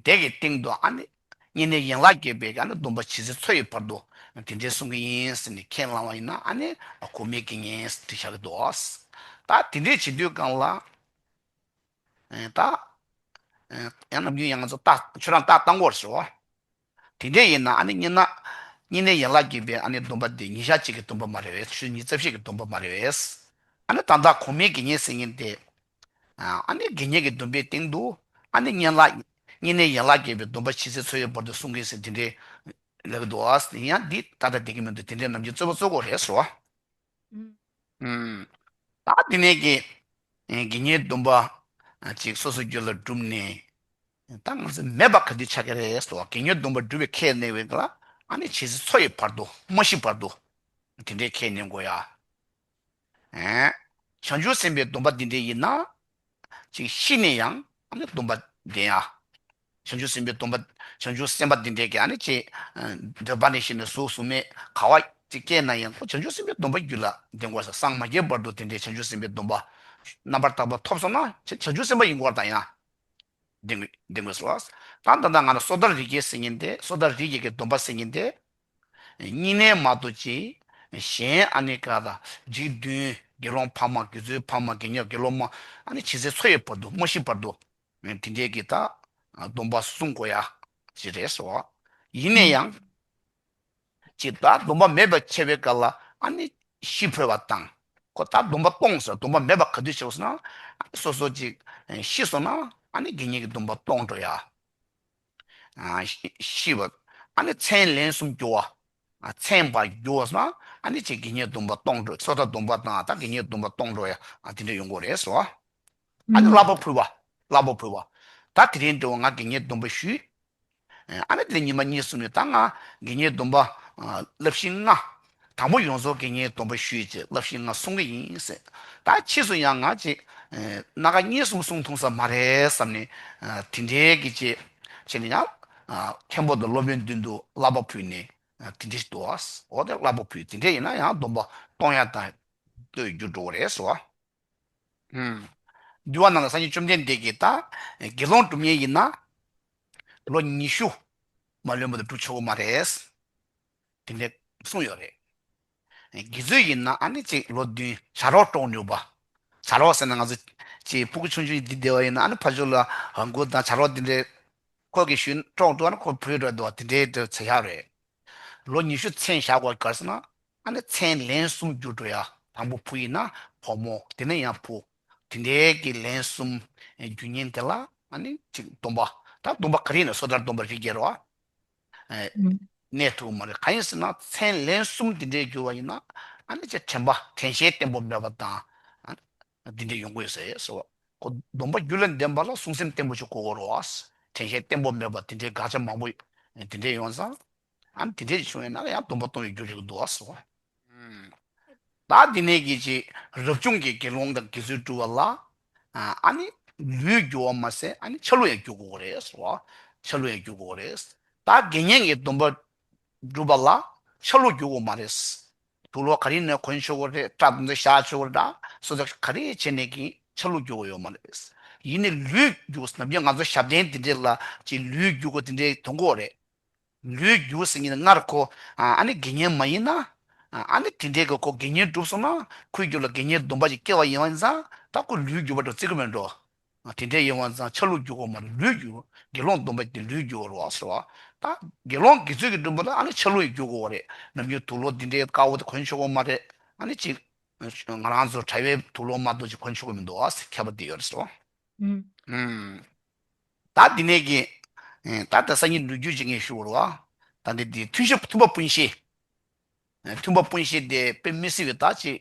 དེ་གི་སྟེང་དུ་ཨ་ནི་བསྙེན་གནས་ཡན་ལག་བརྒྱད་པའི་ཨ་ནི་སྡོམ་པ་ཇི་སྲིད་འཚོ་ཡི་བར་དུ་དེ་འདྲའི་སྲུང་གི་ཡིན་ཟེར་ནས་ཁས་བླངས་པ་ཡིན་ན་ཨ་ནི་གོང་མའི་དགེ་བསྙེན་ཟེར་བྱ་གི་འདུག་ད་དེ་འདྲའི་བྱེད་དུས་སྒང་ལ། ད། ཡང་ནམ་རྒྱུན་ཡང་ང་ཚོ་རྟགས་ཁྱོད་རང་རྟགས་བཏང་དགོས་ཟེར་བ། དེ་འདྲས་ཡིན་ན་ཨ་ནི་བསྙེན་གནས་བསྙེན་གནས་ཡན་ལག་བརྒྱད་པའི་ཨ་ནི་སྡོམ་པ་དེ་ཉིན་ཞག་གཅིག་གི་སྡོམ་པ་མ་རེད་པས། ཆུ་ཚོད་ཉི་ཤུ་རྩ་བཞི་གི་སྡོམ་པ་མ་རེད་པས། ཨ་ནི་ད་ལྟ་གོང་མའི་དགེ་བསྙེན་ཟེར་མཁན་དེ། ཨ་ནི་དགེ་བསྙེན་གྱི་སྡོམ་པའི་སྟེང་དུ་ཨ་ནི་བསྙེན་ལག་བསྙེན་གནས་ཡན་ལག་བརྒྱད་པའི་སྡོམ་པ་ཇི་སྲིད་འཚོ་ཡི་བར་དུ་སྲུང་གི་ཟེར་དེ་འདྲས་ལབ་ཀྱི་འདུག་ཨ། ཡང་འདི་ད་ལྟ་བསྡད་ཀྱི་མི་འདུག་དེ་འདྲས་ནམ་རྒྱུན་རྩོད་པ་རྩོད་དགོས་རེད་ཟེར་བ། ཨུམ། ད་དེ་ནས་ཀྱི་དགེ་བསྙེན་སྡོམ་པ་ཅིག་སོ་སོའི་རྒྱུད་ལ་བསྒྲུབས་ནས། ད་ང་ཚོ་མེད་པ་ག་དུས་ཆགས་ཀྱི་རེད་ཟེར་བ། དགེ་བསྙེན་སྡོམ་པ་སྒྲུབ་པའི་ཁས་ལེན་པའི་སྐབས་ལ་ཨ་ནི་ཇི་སྲིད་འཚོ་ཡི་བར་དུ་མ་ཤི་བར་དུ་དེ་འདྲའི་ཁས་ལེན་དགོས་ཡ། ཨེ། བྱང་ཆུབ་སེམས་དཔའི་སྡོམ་པ་འདི་འདྲའི་ཡིན་ན། ཅིག་ཤི་ནས་ཡང་ཨ་ནི་སྡོམ་པ་ལྡན་ཡ། བྱང་ཆུབ་སེམས་དཔའི་སྡོམ་པ། བྱང་ཆུབ་སེམས་དཔའ་འདི་འདྲའི་གི་ཨ་ནི་ཅིག་འདོད་པ་ནས་ཤི་ནས་གཟུགས་གཟུགས་མེད་ག་བ་ཅིག་སྐྱེས་ན་ཡང་ཁོ་བྱང་ཆུབ་སེམས་དཔའི་སྡོམ་པ་རྒྱུད་ལ་ལྡན་དགོས་ས། སངས་མ་རྒྱས་བར་དུ་དེ་འདྲའི་བྱང་ཆུབ་སེམས་དཔའི་སྡོམ་པ་རྣམ་པར་དག་པ་ཐོབ་སོང་ན་ཅིག་བྱང་ཆུབ་སེམས་དཔའ་ཡིན་དགོས་པ་དང་ཡང་ལྡན་དགོས་ལྡན་དགོས་སོ། ད་ད་ལྟ་ང་ལ་སོ་ཐར་རིགས་བརྒྱད་ཟེར་མཁན་དེ། སོ་ཐར་རིགས་བརྒྱད་ཀྱི་སྡོམ་པ་ཟེར་མཁན་དེ། བསྙེན་གནས་མ་གཏོགས་ཅིག་གཞན་ཨ་ནི་ག་ད་འཇིག་རྟེན་དགེ་སློང་ཕ་མ་དགེ་ཚུལ་ཕ་མ་དགེ་བསྙེན་དགེ་སློང་མ་ཨ་ནི་ཇི་སྲིད་འཚོ་ཡི་བར་དུ་མ་ཤི་བར་དུ་དེ་འདྲའི་གི་ད་སྡོམ་པ་སྲུང་དགོས་ཡ་ཅིག་རེད་ཟེར་བ། ཡིན་ན་ཡང་ཅིག་ད་སྡོམ་པ་མེད་པ་ཆགས་པའི་སྐབས་ལ་ཨ་ནི་ཤི་འཕོས་པ་དང་ཁོ་ད་སྡོམ་པ་གཏོང་ཟེར། སྡོམ་པ་མེད་པ་ག་དུས་ཆགས་སོང་ན་ཨ་ནི་སོ་སོ་ཅིག་ཤི་སོང་ན་ཨ་ནི་དགེ་བསྙེན་གྱི་སྡོམ་པ་གཏོང་འགྲོ་ཡ། ཤི་བ། ཨ་ནི་མཚན་ལན་གསུམ་བསྒྱུར་བ། མཚན་པ་བསྒྱུར་བ་སོང་ན་ཨ་ནི་ཅིག་དགེ་བསྙེན་སྡོམ་པ་གཏོང་འགྲོ། སོ་ཐར་སྡོམ་པ་དང་ད་དགེ་བསྙེན་སྡོམ་པ་གཏོང་འགྲོ་ཡ་དེ་འདྲ་ཡོང་གི་རེད་ཟེར་བ། ཨ་ནི་བསླབ་པ་ཕུལ་བ། བསླབ་པ་ཕུལ་བ། ད་དེ་རིང་འདྲ་བོ་ང་དགེ་བསྙེན་སྡོམ་པ་ཞུས། ཨ་ནི་དེ་ཉི་མ་གཉིས་གསུམ་ནས་ད་ང་དགེ་བསྙེན་སྡོམ་པ་བསླབ་གཞི་ལྔ། དང་པོ་ཡོངས་རྫོགས་དགེ་བསྙེན་སྡོམ་པ་ཞུས་བྱས་བསླབ་གཞི་ལྔ་སྲུང་གི་ཡིན་ཟེར། ད་ཕྱིས་སུ་ཡང་ང་ཅིག་སྣ་ཁ་གཉིས་གསུམ་སྲུང་ཐུབ་ས་མ་རེད་བསམ་ནས་དེ་འདྲའི་གི་ཅིག་བྱས་ནས་ཡང་མཁན་པོ་དང་སློབ་དཔོན་མདུན་དུ་བསླབ་པ་ཕུལ་ནས་དེ་འདྲ་ཞིག་འདུག་ཨ། འོ་དེ་བསླབ་པ་ཕུལ། དེ་འདྲ་ཡིན་ན་ཡང་སྡོམ་པ་གཏོང་ཡ་དང་ལྟོས་རྒྱུ་འགྲོ་གི་རེད་ཟེར་བ། ཨུམ། འདུལ་བ་ནང་ལ་སངས་རྒྱས་བཅོམ་ལྡན་འདས་ཀྱིས་ད་དགེ་སློང་སྒྲུབ་མཁན་ཡིན་ན་ལོ་ཉི་ཤུ་མ་ལོན་པ་དུ་སྒྲུབ་ཆོག་གི་མ་རེད། དེ་འདྲ་གསུངས་ཡོད་རེད། དགེ་ཚུལ་ཡིན་ན་ཨ་ནི་ཅིག་ལོ་བདུན་བྱ་རོག་འདྲོག་ནུས་པ། བྱ་རོག་ཟེར་ན་ང་ཚོ་ཅིག་སྤུ་གུ་ཆུང་ཆུང་འདི་བསྡད་པ་ཡིན་ན་ཨ་ནི་ཕར་ཕྱོགས་ལ་ཧང་གུ་དང་བྱ་རོག་འདི་འདྲའི་ཁོ་གི་ཤུལ་འདྲོག་འདུག་ཨ་ནི་ཁོ་བུད་འགྲོ་འདུག་དེ་འདྲའི་འདྲ་བྱ་ཡག་རེད། ལོ་ཉི་ཤུ་མཚན་བཞག་དགོས་ག་རེ་ཟེར་ན། ཨ་ནི་མཚན་ལན་གསུམ་བསྒྱུར་འགྲོ་ཡ། དང་པོ་བུ་ཡིན་ན་བུ་མོ། དེ་ནས་ཡང་བུ། དེ་འདྲའི་གི་ལན་གསུམ་བསྒྱུར་མཁན་དེ་ལ་ཨ་ནི་ཅིག་སྡོམ་པ། ད་སྡོམ་པ་ག་རེ་ཡིན་ན་སོ་ཐར་སྡོམ་པ་རིགས་བརྒྱད་རེད་བ། ཨེ། ཨུམ། གནས་ཐུབ་ཀྱི་མ་རེད། གང་ཡིན་ཟེར་ན་མཚན་ལན་གསུམ་འདི་འདྲའི་བསྒྱུར་བ་ཡིན་ན་ཨ་ནི་ཅིག་དྲན་པ་དྲན་ཤེས་བརྟན་པོ་མེད་པ་དང་། འདི་འདྲ་ཡོང་གི་ཡོད་ཟེར་སོ། ཁོ་སྡོམ་པ་རྒྱུ་ལ་ལྡན་པ་ལ་གསུང་སེམས་བརྟན་པོ་ཞིག་དགོས་ཀྱི་རེད་བ། དྲན་ཤེས་བརྟན་པོ་མེད་པ་དེ་འདྲའི་དགག་བྱ་མང་པོ་དེ་འདྲ་ཡོང་ཙང་། ཨ་ནི་དེ་འདྲ་ཞིག་བྱུང་ཡོད་ན་ཡང་སྡོམ་པ་གཏོང་བའི་རྒྱུ་རེད་འདུག་བ་སོ། ད་དེ་ནས་ཀྱི་ཅིག་རབ་བྱུང་གི་དགེ་སློང་དང་དགེ་ཚུལ་སྒྲུབ་པ་ལ། ཨ་ནི་ལུས་བསྒྱུར་བ་མ་ཟད་ཨ་ནི་ཆ་ལུགས་ཡང་བསྒྱུར་དགོས་ཀྱི་རེད་སོ། ཆ་ལུགས་ཡང་བསྒྱུར་དགོས་ཀྱི་རེད། ད་དགེ་བསྙེན་གྱི་སྡོམ་པ་སྒྲུབ་པ་ལ་ཆ་ལུགས་འགྱུར་དགོས་མ་རེད། དུག་ལོག་ག་རེ་ནས་གོན་ཆོག་གི་རེད། སྐྲ་དེ་ཚོ་བཞར་ཆོག་གི་རེད། སོ་ད་ག་རེ་བྱས་ནས་ཀྱི་ཆ་ལུགས་འགྱུར་དགོས་ཡོད་མ་རེད། ཡིན་ནའི་ལུས་འགྱུར་ནམ་རྒྱུན་ང་ཚོ་ཞབས་བརྟན་དེ་འདྲས་ལ་ཅིག་ལུས་འགྱུར་དགོས་དེ་འདྲས་དོན་གོ་རེད། ལུས་འགྱུར་ཟེར་མཁན་དེ་སྔར་ཁོ་ཨ་ནི་དགེ་བསྙེན་མ་ཡིན་ན། ཨ་ནི་དེ་འདྲས་ཀྱི་ཁོ་དགེ་བསྙེན་གྲུབ་སོང་ན་ཁོའི་རྒྱུད་ལ་དགེ་བསྙེན་སྡོམ་པ་ཅིག་སྐྱེ་བ་ཡིན་པ་ཡིན་ཙང་ད་ཁོ་ལུས་འགྱུར་བ་འགྲོ་བརྩི་གི་མེད་འགྲོ། དེ་འདྲ་ཡིན་པ་ཙང་ཆ་ལུགས་འགྱུར་དགོས་མ་རེད། ལུས་འགྱུར། དགེ་སློང་སྡོམ་པ་དེ་ལུས་འགྱུར་བ་རེད་བ་སོ། ད་དགེ་སློང་དགེ་ཚུལ་གྱི་སྒྲུབ་པ་ལ་ཨ་ནི་ཆ་ལུགས་ཡང་འགྱུར་དགོས་རེད། ནམ་རྒྱུན་དུག་ལོག་འདི་འདྲའི་དཀར་པོ་དེ་གོན་ཆོག་གི་མ་རེད། ཨ་ནི་ཅིག་ང་རང་ཚོ་གྲྭ་པའི་དུག་ལོག་མ་གཏོགས་ཅིག་གོན་ཆོག་གི་མི་འདུག་བ་ཁྱད་པར་དེ་ཡོད་རེད་སོ། ཨུམ། ཨུམ། ད་འདི་ནས་ཀྱི་ད་ལྟ་སང་ཉིན་ལོ་རྒྱུས་ཅིག་ངས་ཞུ་བ་རེད་བ། ད་འདི་འདི་མཐུན་ཤོས་མཐུན་པ་སྤུན་བཤད། མཐུན་པ་སྤུན་བཤད་དེ་དཔེ་མི་སྲིད་པའི་ད་ཅིག་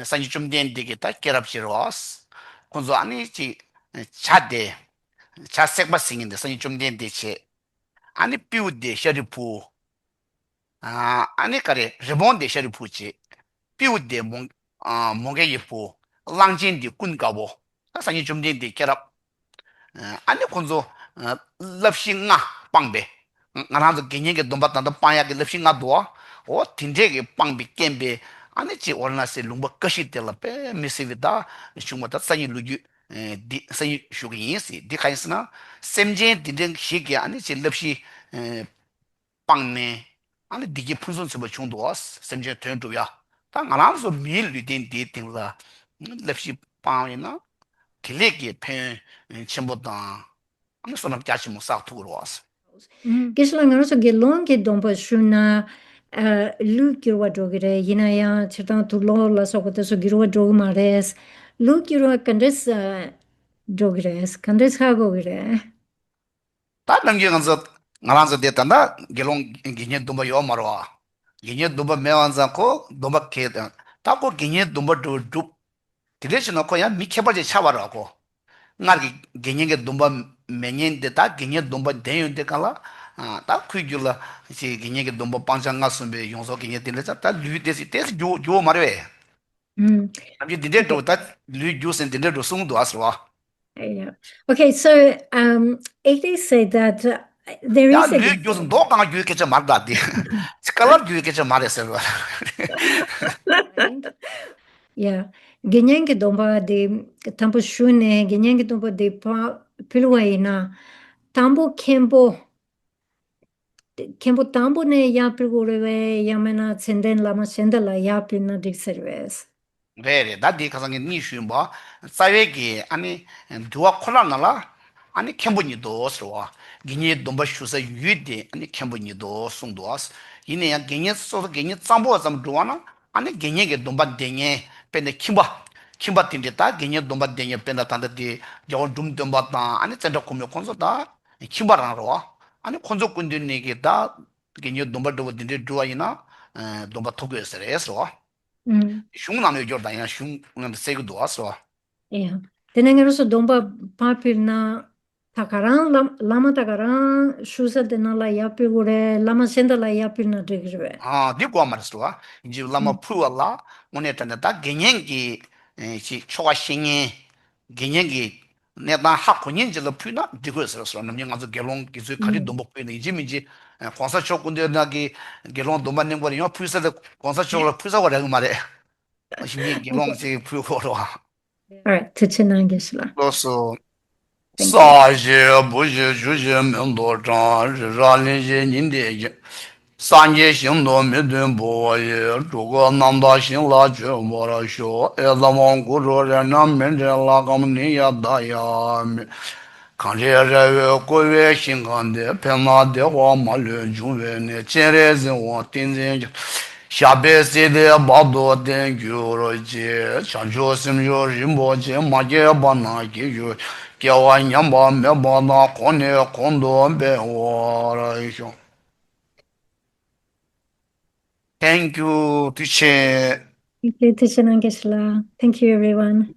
སངས་རྒྱས་བཅོམ་ལྡན་འདས་ཀྱི་ད་སྐྱེས་རབས་ཅིག་རེད་བ། ཁོང་ཚོ་ཨ་ནི་ཅིག་བྱ་དེ། བྱ་སྲེག་པ་ཟེར་མཁན་དེ་སངས་རྒྱས་བཅོམ་ལྡན་འདས་བྱས། ཨ་ནི་སྤྲེའུ་དེ་ཤཱ་རིའི་བུ། ཨ་ནི་ག་རེ་རི་བོང་དེ་ཤཱ་རིའི་བུ་བྱས། སྤྲེའུ་དེ་མོ་མོའུ་འགལ་གྱི་བུ། གླང་ཆེན་དེ་ཀུན་དགའ་བོ། ད་སངས་རྒྱས་བཅོམ་ལྡན་འདས་སྐྱེས་རབས། ཨ་ནི་ཁོང་ཚོ་བསླབ་གཞི་ལྔ་སྤངས་པས། ང་རང་ཚོ་དགེ་བསྙེན་གྱི་སྡོམ་པ་ད་ལྟ་སྤང་ཡག་གི་བསླབ་གཞི་ལྔ་འདུག་བ། འོ་དེ་འདྲས་ཀྱི་སྤངས་པའི་རྐྱེན་པས་ཨ་ནི་ཅིག་ཝཱ་ར་ཎ་སིའི་ལུང་པ་ཀ་ཤི་དེ་ལ་དཔེ་མི་སྲིད་པའི་ད་བྱུང་བ་ད་སང་ཉིན་ལོ་རྒྱུས་འདི་སང་ཉིན་ཞུ་གི་ཡིན་ཟེར། འདི་ག་ཡིན་ཟེར་ན་སེམས་ཅན་འདི་འདྲ་ཞིག་གི་ཨ་ནི་ཅིག་བསླབ་གཞི་སྤངས་ནས་ཨ་ནི་བདེ་སྐྱིད་ཕུན་སུམ་ཚོགས་པ་བྱུང་འདུག་བ། སེམས་ཅན་དོན་སྒྲུབ་ཡ། ད་ང་རང་ཚོ་མིའི་ལུས་རྟེན་འདིའི་སྟེང་ལ་བསླབ་གཞི་སྤངས་ཡིན་ན་དེ་ལས་ཀྱི་ཕན་ཡོན་ཆེན་པོ་དང་། ཨ་ནི་བསོད་ནམས་རྒྱ་ཆེན་པོ་བསགས་ཐུབ་ཀྱི་རེད་བ། ཨུམ། དགེ་བཤེས་ལགས་ང་རང་ཚོ་དགེ་སློང་གི་སྡོམ་པ་ཞུ་ན། ཨ། ལུས་འགྱུར་བ་འགྲོ་གི་རེད། ཡིན་ན་ཡང་སྤྱིར་བཏང་དུག་ལོག་ལ་སོགས་པ་དེ་ཚོ་འགྱུར་བ་འགྲོ་གི་མ་རེད། ལུས་འགྱུར་བ་ག་འདྲས་འགྲོ་གི་རེད། ག་འདྲས་ཧ་གོ་གི་རེད། ད་ནམ་རྒྱུན་ང་ཚོ་ང་རང་ཚོ་དེ་ད་ལྟ་དགེ་སློང་དགེ་བསྙེན་སྡོམ་པ་ཡོད་མ་རེད་བ། དགེ་བསྙེན་སྡོམ་པ་མེད་པ་ཙང་ཁོ་སྡོམ་པ་གས་དང་ད་ཁོ་དགེ་བསྙེན་སྡོམ་པ་སྒྲུབ་སྒྲུབ། དེ་འདྲ་བྱས་ན་ཁོ་ཡང་མི་ཁྱད་པར་ཅན་ཆགས་པ་རེད་བ་ཁོ། སྔར་གྱི་དགེ་བསྙེན་གྱི་སྡོམ་པ་མེད་མཁན་དེ་ད་དགེ་བསྙེན་སྡོམ་པ་ལྡན་ཡོད་དེ་ག་ལ། ད་ཁོའི་རྒྱུད་ལ་ཅིག་དགེ་བསྙེན་གྱི་སྡོམ་པ་སྤང་བྱ་ལྔ་གསུངས་པའི་ཡོངས་རྫོགས་དགེ་བསྙེན་དེ་འདྲ་ཙང་ད་ལུས་དེ་ཅིག་དེ་ཅིག་འགྱུར་འགྱུར་བ་མ་རེད་བས། ཨུམ། ནམ་རྒྱུན་འདི་འདྲའི་འགྲོ་ད་ལུས་རྒྱུ་ཟེར་འདི་འདྲའི་འགྲོ་གསུངས་འདུག་ཨ་ཟེར་བ། Yeah. Okay, so, um, it is said that, uh, there is a ཡང་ལུས་རྒྱུ་ཟེར་མདོག་གང་རྒྱུའི་སྐད་ཆ་མ་རེད་ད་འདི། ཅི་དཀའ་ལས་རྒྱུའི་སྐད་ཆ་མ་རེད་ཟེར་བ། Yeah. དགེ་བསྙེན་གྱི་སྡོམ་པ་དེ་དང་པོ་ཞུས་ནས་དགེ་བསྙེན་གྱི་སྡོམ་པ་དེ་ཕ་ཕུལ་བ་ཡིན་ན། དང་པོ་མཁན་པོ། མཁན་པོ་དང་པོ་ནས་ཡར་ཕུལ་དགོས་རེད་པས། ཡང་མིན་ན་མཚན་ལྡན་བླ་མ་གཞན་དག་ལ་ཡར་ཕུལ་ན་འགྲིག་ཟེར་བས། རེད་རེད། ད་འདི་ཁ་སང་གི་གཉིས་ཞུས་པ། རྩ་བའི་གི་ཨ་ནི་འདུལ་བ་ཁོ་ན་ན་ལ་ཨ་ནི་མཁན་པོ་ཉིད་དོ་ཟེར་བ། དགེ་བསྙེན་སྡོམ་པ་ཞུ་ས་ཡུལ་དེ་ཨ་ནི་མཁན་པོ་ཉིད་དོ་གསུངས་འདུག་ཡིན་ན་ཡང་དགེ་བསྙེན་སོ་སོ་དགེ་བསྙེན་གཙང་པོ་ཙམ་སྒྲུབ་པ་ན་ཨ་ནི་དགེ་བསྙེན་གྱི་སྡོམ་པ་འདེབས་མཁན་དཔེར་ན་ཁྱིམ་པ། ཁྱིམ་པ་དེ་འདྲས་ད་དགེ་བསྙེན་སྡོམ་པ་འདེབས་མཁན་དཔེར་ན་ད་ལྟ་དེ་རྒྱལ་བ་འབྲུག་སྟོན་པ་དང་ཨ་ནི་ཙནྡྲ་གོ་མི་ཁོང་ཚོ་ད་ཁྱིམ་པ་རང་རེད་བ། ཨ་ནི་ཁོང་ཚོ་སྐུ་མདུན་ནས་གི་ད་དགེ་བསྙེན་སྡོམ་པ་སྒྲུབ་པ་འདི་འདྲའི་སྒྲུབ་པ་ཡིན་ན་སྡོམ་པ་ཐོབ་དགོས་ཟེར་རེད་ཟེར་བ། ཨུམ། གཞུང་ནང་ལ་ཡོད་རྒྱུར་དང་ཡང་གཞུང་ནང་དུ་གསལ་གྱི་འདུག་བ་ཟེར་བ། ཡ། དེ་ནས་ང་རང་ཚོ་སྡོམ་པ་ཕར་ཕུལ་ན། ད་ག་རང་བླ་བླ་མ་ད་ག་རང་བཞུགས་ས་དེ་ནང་ལ་ཡར་ཕུལ་དགོས་རེད། བླ་མ་གཞན་དག་ལ་ཡར་ཕུལ་ན་འགྲིག་གི་རེད་པས། ཨ་འདི་དགོས་མ་རེད་ཟེར་བ། ཡིན་གཅིག་བླ་མ་ཕུལ་བ་ལ་དངོས་གནས་དྲང་གནས་ད་དགེ་བསྙེན་གྱི་ཅིག་ཆོ་ག་ཤེས་མཁན། དགེ་བསྙེན་གྱི་གནས་སྟངས་ཧ་གོ་མཁན་ཅིག་ལ་ཕུལ་ན་འགྲིག་གི་རེད་ཟེར་སོང་། ནམ་རྒྱུན་ང་ཚོ་དགེ་སློང་དགེ་ཚུལ་ག་རེ་སྡོམ་པ་ཕུལ་ན་ཡིན་གཅིག་མིན་གཅིག་གོང་ས་མཆོག་སྐུ་མདུན་ནང་གི་དགེ་སློང་སྡོམ་པ་གནང་དགོས་རེད། ཡང་ཕུལ་ས་དེ་གོང་ས་མཆོག་ལ་ཕུལ་ས་བ་རག་གི་མ་རེད། ཞིག་ནས་དགེ་སློང་ཅིག་ཕུལ་དགོས་རེད་བ། Alright, ཐུགས་རྗེ་གནང་རྒན་ཞུ་ལགས། ལགས་སོ། Thank you. ས་གཞི་བུ་གཞི་ཆུ་གཞི་མེ་ཏོག་བཀྲ་རི་ར་གླིང་བཞི་ཉི་ཟླའི་རྒྱན། སངས་རྒྱས་ཞིང་དུ་མི་མཐུན་བུ་བ་ཡི། འགྲོ་ཀུན་རྣམ་དག་ཞིང་ལ་སྤྱོད་པར་ཤོག་ཨེ་ཙམ་གུ་རུ་རཏྣ་མི་འབྲལ་ལྷ་ཁང་ནི་ཡ་ད་ཡ་མི། གངས་རིའི་ར་བས་བསྐོར་བའི་ཞིང་ཁམས་འདིར། ཕན་ན་བདེ་བ་མ་ལུས་འབྱུང་བའི་གནས། སྤྱན་རས་གཟིགས་དབང་ཏིང་འཛིན་རྒྱ། ཞབས་པད་སྲིད་མཐའི་བར་དུ་བརྟན་གྱུར་ཅིག་བྱང་ཆུབ་སེམས་མཆོག་རིན་པོ་ཆེ། མ་སྐྱེས་པ་རྣམས་སྐྱེ་གྱུར། སྐྱེ་བ་ཉམས་པ་མེད་པ་དང་། གོང་ནས་གོང་དུ་འཕེལ་བར་ཤོག Thank you. ཐུགས་རྗེ་ཆེ། Thank you. ཐུགས་རྗེ་གནང་། དགེ་བཤེས་ལགས། Thank you, everyone.